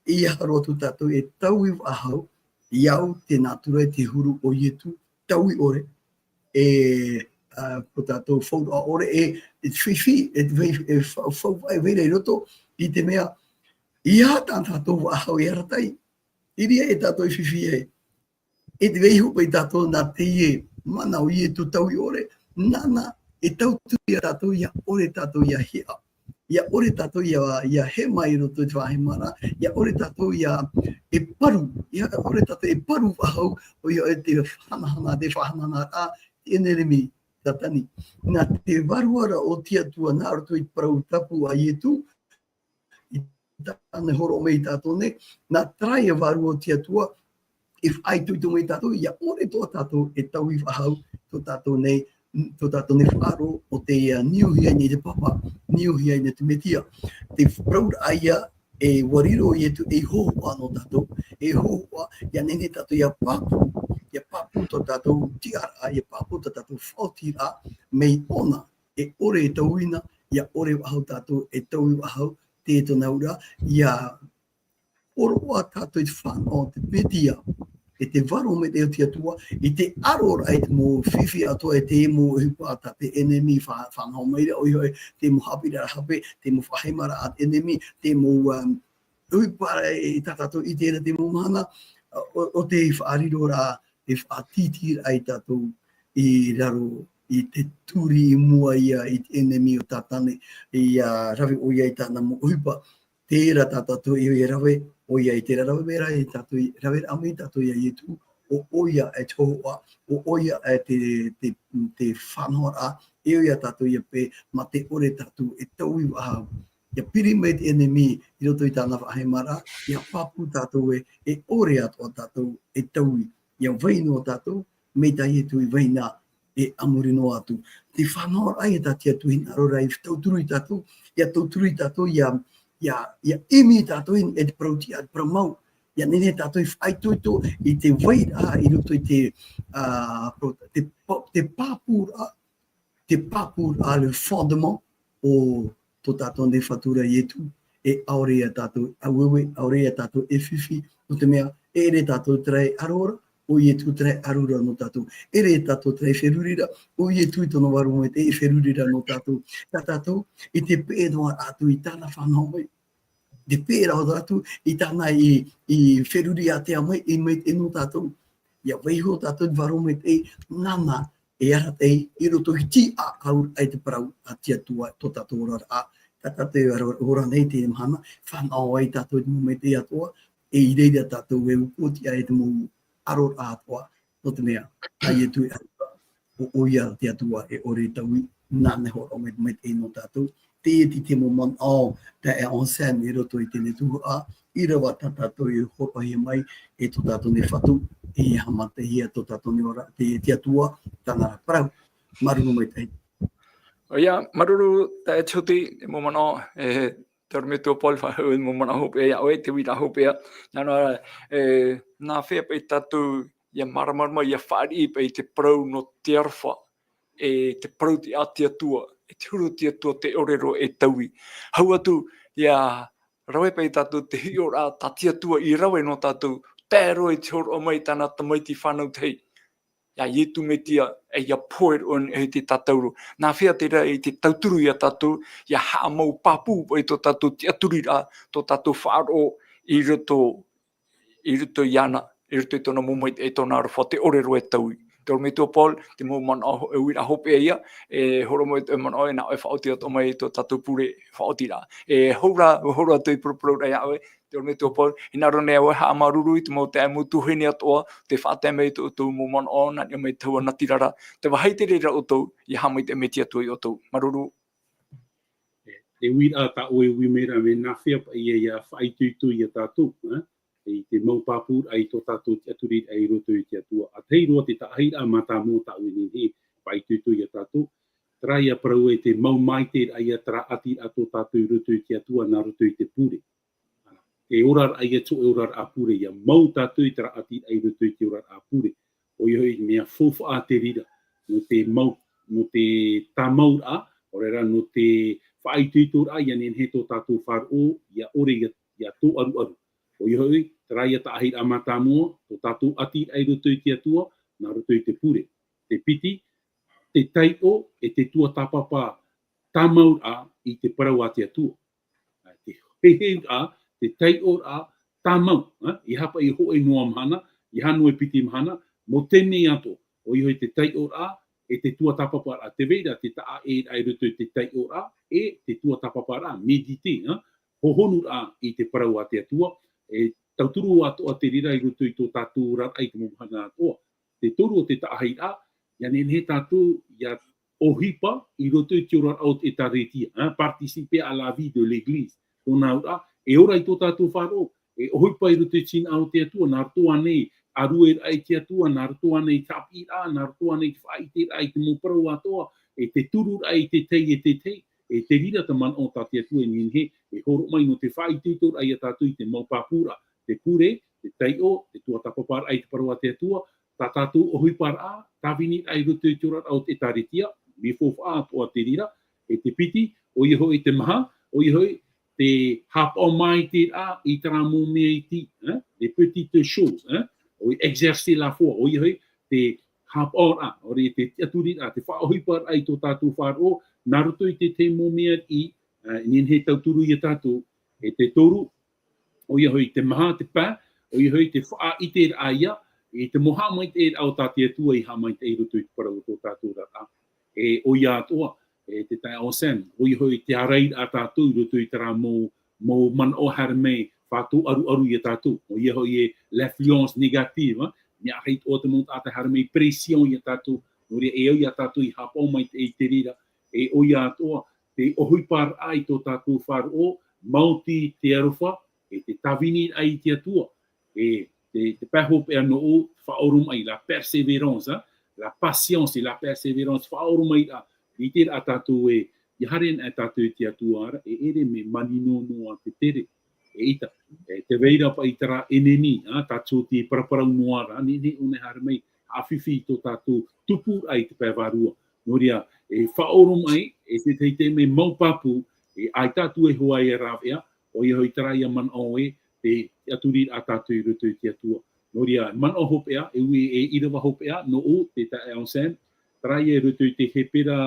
ʻeiaha roa atu tātou e taui faʻahou, ʻia au te nātura e te huru o Ietu, taui ʻore, e, ā, ko tātou fauraʻa ʻore, e, e fifi, e vai-, e fa-, fa-, e vai ra i roto, i te mea, ʻeiaha tā tātou faʻahou e arataʻi, i reira e tātou e fifi ai. E tē vai iho paʻi tātou nā teie mana o Ietu taui ʻore, nāna e tauturu ia tātou, ʻia ʻore tātou ʻia hiʻa. ʻIa ʻore tātou ʻia, ʻia hema i roto i te faʻahemaraʻa, ʻia ʻore tātou ʻia e paru, ʻia ʻore tātou e paru faʻahou, ʻoia hoʻi te hanahana, te faʻahanahana ra, te ʻenemi, Tātani. Nā te vārua ra o te Atua, nā roto i te parau tapu a Ietu, i tāna hōroʻa mai ia tātou nei, nā terā ia vārua o te Atua, e faʻaitoito mai ia tātou, ʻia ʻore atoʻa tātou e taui faʻahou, tō tātou nei, tō tātou nei faʻaroʻo, ʻo tē niuhia nei te papa, niuhia nei te Metia. Te parauraʻa ia, e ʻua riro Ietu ei hōhoʻa nō tātou, ei hōhoʻa, ʻia nehenehe tātou ʻia pāpū, ʻia pāpū tō tātou tiʻaraʻa, ʻia pāpū tō tātou faʻaotiraʻa, mai ʻōna, e ʻore e taui na, ʻia ʻore faʻahou tātou e taui faʻahou, te tōna auraʻa, ʻia ʻōroʻa tātou i te fānaʻo o te Metia, e te vārua maitaʻi o te Atua, i te ʻaroraʻa i te mau fifi atoʻa, e te mau ʻohipa tā te ʻenemi fa-, fānaʻo mai ra, ʻoia hoʻi, te mau haʻapiʻiraʻa hape, te mau faʻahemaraʻa a te ʻenemi, te mau, um, ʻohipa i tā tātou i terā te mau mahana, ʻo, ʻo tē faʻariroraʻa, e faʻatītīraʻa ia tātou i raro i te turi i mua ia i te ʻenemi ʻo Tātani, ʻia rave ʻoia i tāna mau ʻohipa. Terā tā tātou e ʻia rave, ʻoia i terā rave mai ra ia tātou, rave ra mai tātou ia Ietu, ʻo ʻoia e te hōhoʻa, ʻo ʻoia e te, te, te fānaʻoraʻa, e ʻoia tātou ia peʻe, mā te ʻore tātou e taui faʻahou. ʻIa piri mai te ʻenemi i roto i tāna faʻahemaraʻa, ʻia pāpū tātou ē, e ʻore atoʻa tātou e taui. ʻIa vai noa tātou, mai tā Ietu i vai na, e a muri noa atu. Te fānaʻoraʻa ia tā te Atua hinaʻaro ra e tauturu ia tātou, ʻia tauturu ia tātou, ʻia, ʻia, ʻia ʻimi ia tātou i, e te parau tiʻa, te parau mau. ʻIa nehenehe tātou e faʻaitoito i te vairaʻa i roto i te, ā, parau, te pā-, te pāpūraʻa, te pāpūraʻa, le fondement o tō tātou nei Fatu ra Ietu, e ʻaore ia tātou e ʻāueue, ʻaore ia tātou e fifi, nō te mea, e ʻere tātou terā e ʻaro ra, ʻo Ietu terā e ʻaro ra nō tātou. E ʻere tātou terā e feruri ra, ʻo Ietu i tōna vārua maitaʻi e feruri ra nō tātou. Tā tātou, i te peʻe noa atu i tāna fānaʻo mai. Te peʻe ra atu i tāna i, i feruri ātea mai, i maitaʻi nō tātou. ʻIa vaiiho tātou i te vārua maitaʻi, nāna e arataʻi i roto i te tiʻa auraʻa i te parau a te Atua, tō tātou oraraʻa. Tā tātou e ora, ora nei i teie mahana, fānaʻo ai tātou i te mau maitaʻi atoʻa, e i reira tātou e upoʻotiʻa i te mau aroraʻa atoʻa, nō te mea, ʻa Ietu e ʻaroha, ʻo, ʻoia te Atua e ʻore e taui, nāna e hōroʻa mai, maitaʻi nō tātou, teie te mau manaʻo, taeaʻe Anselme i roto i teie tuhaʻa, ʻīrava tā tātou e hōroʻahia mai, e tō tātou nei Fatu, e haʻamatahia tō tātou nei ora, te, te Atua, tāna ra parau, māuruuru maitaʻi. ʻOia, māuruuru, taeaʻe Tihoti, te mau manaʻo, e, te ʻorometua Paul, faʻahou mau manaʻo hopeʻa iā ʻoe, te uiraʻa hopeʻa. Nā reira, e, nā hea paʻi tātou ʻia māramarama, ʻia fāriʻi paʻi te parau nō te aroha, e te parau a te Atua, e te huru a te Atua tē ʻore roa e taui. Hau atu, ʻia rave paʻi tātou te hiʻoraʻa tā te Atua i rave nō tātou, tae roa i te hōroʻa mai tāna tamaiti fānau tahi, iā Ietu Metia, e ʻia pohe roa i te tātauro. Nā hea terā i te tauturu iā tātou, ʻia haʻamau pāpū paʻi tō tātou tiʻaturiraʻa, tō tātou faʻaroʻo i roto, i roto iāna, i roto i tōna mau maitaʻi, tōna aroha tē ʻore roa e taui. Te ʻorometua Paul, te mau manaʻo, e uiraʻa hopeʻa ïa, e hōroʻa mai te manaʻo, e nā ʻoe e faʻaoti atoʻa mai tō tātou pure faʻaotiraʻa. E hou ra, hou ra atu i paraparau ra iā ʻoe, te ʻorometua Paul, hinaʻaro nei ʻoe e haʻamāuruuru i te mau taeaʻe, mau tuahine atoʻa, tē faʻatae mai i tō ʻoutou mau manaʻo, nā niʻa mai i te hau natirara, tē vāhi i te reira ʻoutou, ʻia haʻamaitaʻi mai te Atua iā ʻoutou. Māuruuru. E, e uiraʻa tā ʻoe e ui mai ra, mea nā hea paʻi ʻia, ʻia faʻaitoito iā tātou, e? I te mau pāpūraʻa i tō tātou tiʻaturiraʻa i roto i te Atua. ʻA tahi roa te taʻahiraʻa mātāmua tā ʻoe e nehenehe e faʻaitoito iā tātou. Terā ïa parau ē, te mau maitaʻiraʻa ïa, terā ʻatiraʻa tō tātou i roto i te Atua, nā roto i te pure. Te oraraʻa ïa, te oraraʻa pure, ʻia mau tātou i terā ʻatiraʻa i roto i te oraraʻa pure. ʻOia hoʻi, mea faufaʻa te reira, nō te mau, nō te tāmauraʻa, ʻaore rā, nō te faʻaitoitoraʻa, ʻia nehenehe tō tātou faʻaroʻo, ʻia ʻore ïa, ʻia tōʻaruʻaru. ʻOia hoʻi, terā ïa taʻahiraʻa mātāmua, tō tātou ʻatiraʻa i roto i te Atua, nā roto i te pure. Te piti, te taiʻo, e te tuatāpapa tāmauraʻa i te parau a te Atua. Te heheuraʻa, te taiʻoraʻa tāmau, e? ʻEiaha paʻi hōʻē noa mahana, ʻeiaha noa e piti mahana, mau taime atoʻa, ʻoia hoʻi te taiʻoraʻa, e te tuatāpaparaʻa, tē vai ra te taʻaʻēraʻa i roto i te taiʻoraʻa, e te tuatāpaparaʻa, méditer, e? Hohonuraʻa i te parau a te Atua, e tauturu atoʻa te reira i roto i tō tātou oraraʻa i te mau mahana atoʻa. Te toru o te taʻahiraʻa, ʻia nehenehe tātou ʻia ʻohipa i roto i te oraraʻa o te ʻĒtārētia, e, participer à la vie de l'Église. Tōna auraʻa, e ora i tō tātou faʻaroʻo, e ʻohipa i roto i te tinaʻa o te Atua, nā roto ānei i te ʻārueraʻa i te Atua, nā roto ānei i te haʻapiʻiraʻa, nā roto ānei i te faʻaʻiteraʻa i te mau parau atoʻa, e te tururaʻa i te tahi e te tahi, e te reira te manaʻo tā te Atua e nehenehe e hōroʻa mai nō te faʻaitoitoraʻa iā tātou i te mau pāpūraʻa, te pure, te taiʻo, te tuatāpaparaʻa i te parau a te Atua, tā tātou ʻohiparaʻa, tāviniraʻa i roto i te oraraʻa o te ʻĒtārētia, mea faufaʻa atoʻa te reira, e te piti, ʻoia hoʻi te maha, ʻoia hoʻi te haʻapaʻo maitaʻiraʻa i terā mau mea iti, e? Les petites choses, e? ʻOia, exercer la foi, ʻoia hoʻi te haʻapaʻoraʻa, ʻaore te tiʻaturiraʻa, te faʻaʻohiparaʻa i tō tātou faʻaroʻo, nā roto i te tahi mau mea i, e, nehenehe e tauturu iā tātou, e te toru, ʻoia hoʻi te maha, te pain, ʻoia hoʻi te faʻaʻiteraʻa ïa, i te mau haʻamaitaʻiraʻa o tā te Atua i haʻamaitaʻi i roto i te parau o tō tātou oraraʻa. E ʻoia atoʻa, e te taeaʻe Anselme, ʻoia hoʻi te ārairaʻa tātou i roto i terā mau, mau manaʻo haere mai, faʻatōʻaruʻaru iā tātou. ʻOia hoʻi e l'influence négative, e? Mea ʻāfaʻi atoʻa te mau taʻata haere mai pression iā tātou, nō reira e au iā tātou i haʻapaʻo maitaʻi i te reira, e ʻoia atoʻa, te ʻohiparaʻa i tō tātou faʻaroʻo, maoti te aroha, e te tāviniraʻa i te Atua, e te, te pae hopeʻa nōʻu, faʻaoromaʻi, la persévérance, e? La patience et la persévérance, faʻaoromaʻiraʻa, i terā tātou e, ʻia haere ana tātou i te Atua ra, e ʻere mea manino noa te tere, eʻita, e tē vai ra paʻi terā ennemi, e? Tātou tē paraparau noa ra, nehenehe ʻōna e haere mai, haʻafifi i tō tātou tupuraʻa i te pae vārua. Nō reira, e faʻaoromaʻi, e te tahi taime mau pāpū, e ʻaita atu e hoa e rāveʻa, ʻoia hoʻi terā ïa manaʻo ē, te, te tiʻaturiraʻa tātou i roto i te Atua. Nō reira, manaʻo hopeʻa, e ui, e ʻīrava hopeʻa, nōʻu, te taeaʻe Anselme, terā ïa i roto i te Hepera,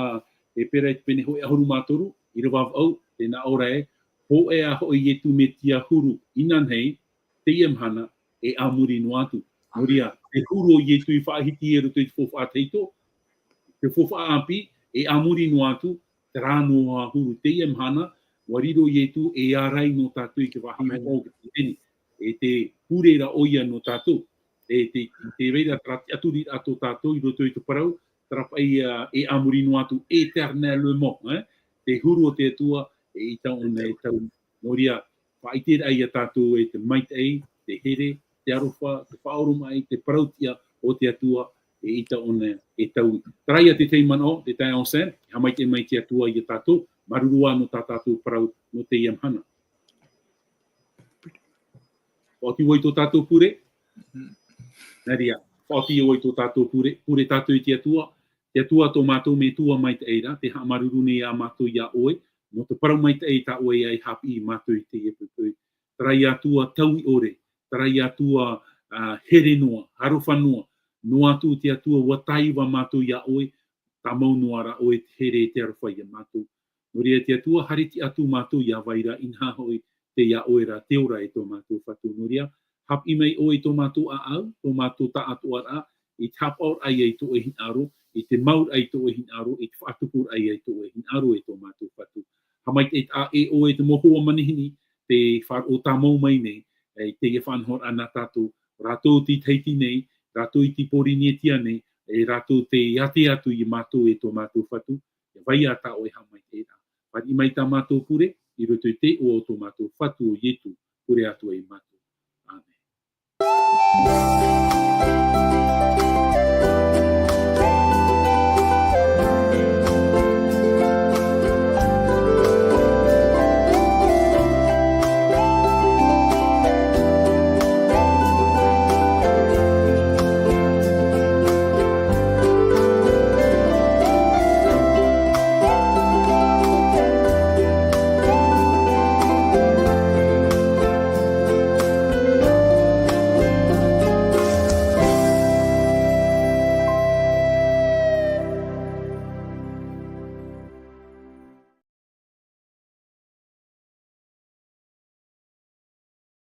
Hepera i te pene hōʻē ʻahuru mā toru, ʻīrava vaʻu, tē nā ʻō ra ē, hōʻē ā hoʻi Ietu Metia huru, inanahi, teie mahana, e a muri noa atu. Nō reira, te huru o Ietu i faʻahiti i roto i te faufaʻa tahito, te faufaʻa ʻāpī, e a muri noa atu, terā noa huru teie mahana, ʻua riro Ietu e ārai nō tātou i te vāhi moʻa o te pūteni. E te pure ra ʻoia nō tātou. E te, te vai ra terā tiʻaturiraʻa tō tātou i roto i te parau, terā paʻi, e a muri noa atu, éternellement, e? Te huru o te Atua, e ʻaita ʻōna e taui. Nō reira, faʻaʻiteraʻa iā tātou e te maitaʻi, te here, te aroha, te faʻaoromaʻi, te parauʻtiʻa o te Atua, e ʻita ʻōna e taui. Terā ia te tahi manaʻo, te taeaʻe Anselme, e haʻamaitaʻi mai te Atua ia tātou, māuruuru ā nō tā tātou parau nō teie mahana. Faʻaoti vau i tō tātou pure? Nā reira, faʻaoti vau i tō tātou pure, pure tātou i te Atua, te Atua tō mātou Metua maitaʻi ra, tē haʻamāuruuru nei ā mātou iā ʻoe, nō te parau maitaʻi tā ʻoe e haʻapiʻi iā mātou i teie poʻipoʻi. Terā ia Atua taui ʻore, terā ia Atua, ā, here noa, aroha noa, noa atu te Atua ʻua tāiva mātou iā ʻoe, tāmau noa rā ʻoe te here e te aroha iā mātou. Nō reira te Atua, haere tiʻa atu mātou iā vai ra, inaha hoʻi tei iā ʻoe rā te ora e tō mātou Fatu. Nō reira, haʻapiʻi mai ʻoe i tō mātou ʻāʻau, tō mātou taʻatoʻaraʻa, i te haʻapaʻoraʻa ia i tō ʻoe hinaʻaro, i te mauraʻa i tō ʻoe hinaʻaro, i te faʻatupuraʻa ia i tō ʻoe hinaʻaro e tō mātou Fatu. Haʻamaitaʻi ā e ʻoe te mau hoa manihini, tē faʻaroʻo tāmau mai nei, e, i teie faʻanahoraʻa nā tātou, rātou i te Tahiti nei, rātou i te Pōrīnetia nei, e rātou tē ʻātea atu iā mātou e tō mātou Fatu, ʻia vai ā tā ʻoe haʻamaitaʻiraʻa. Fāriʻi mai tā mātou pure, i roto i te iʻoa o tō mātou Fatu ʻo Ietu, pure atu ai mātou. ʻĀmene.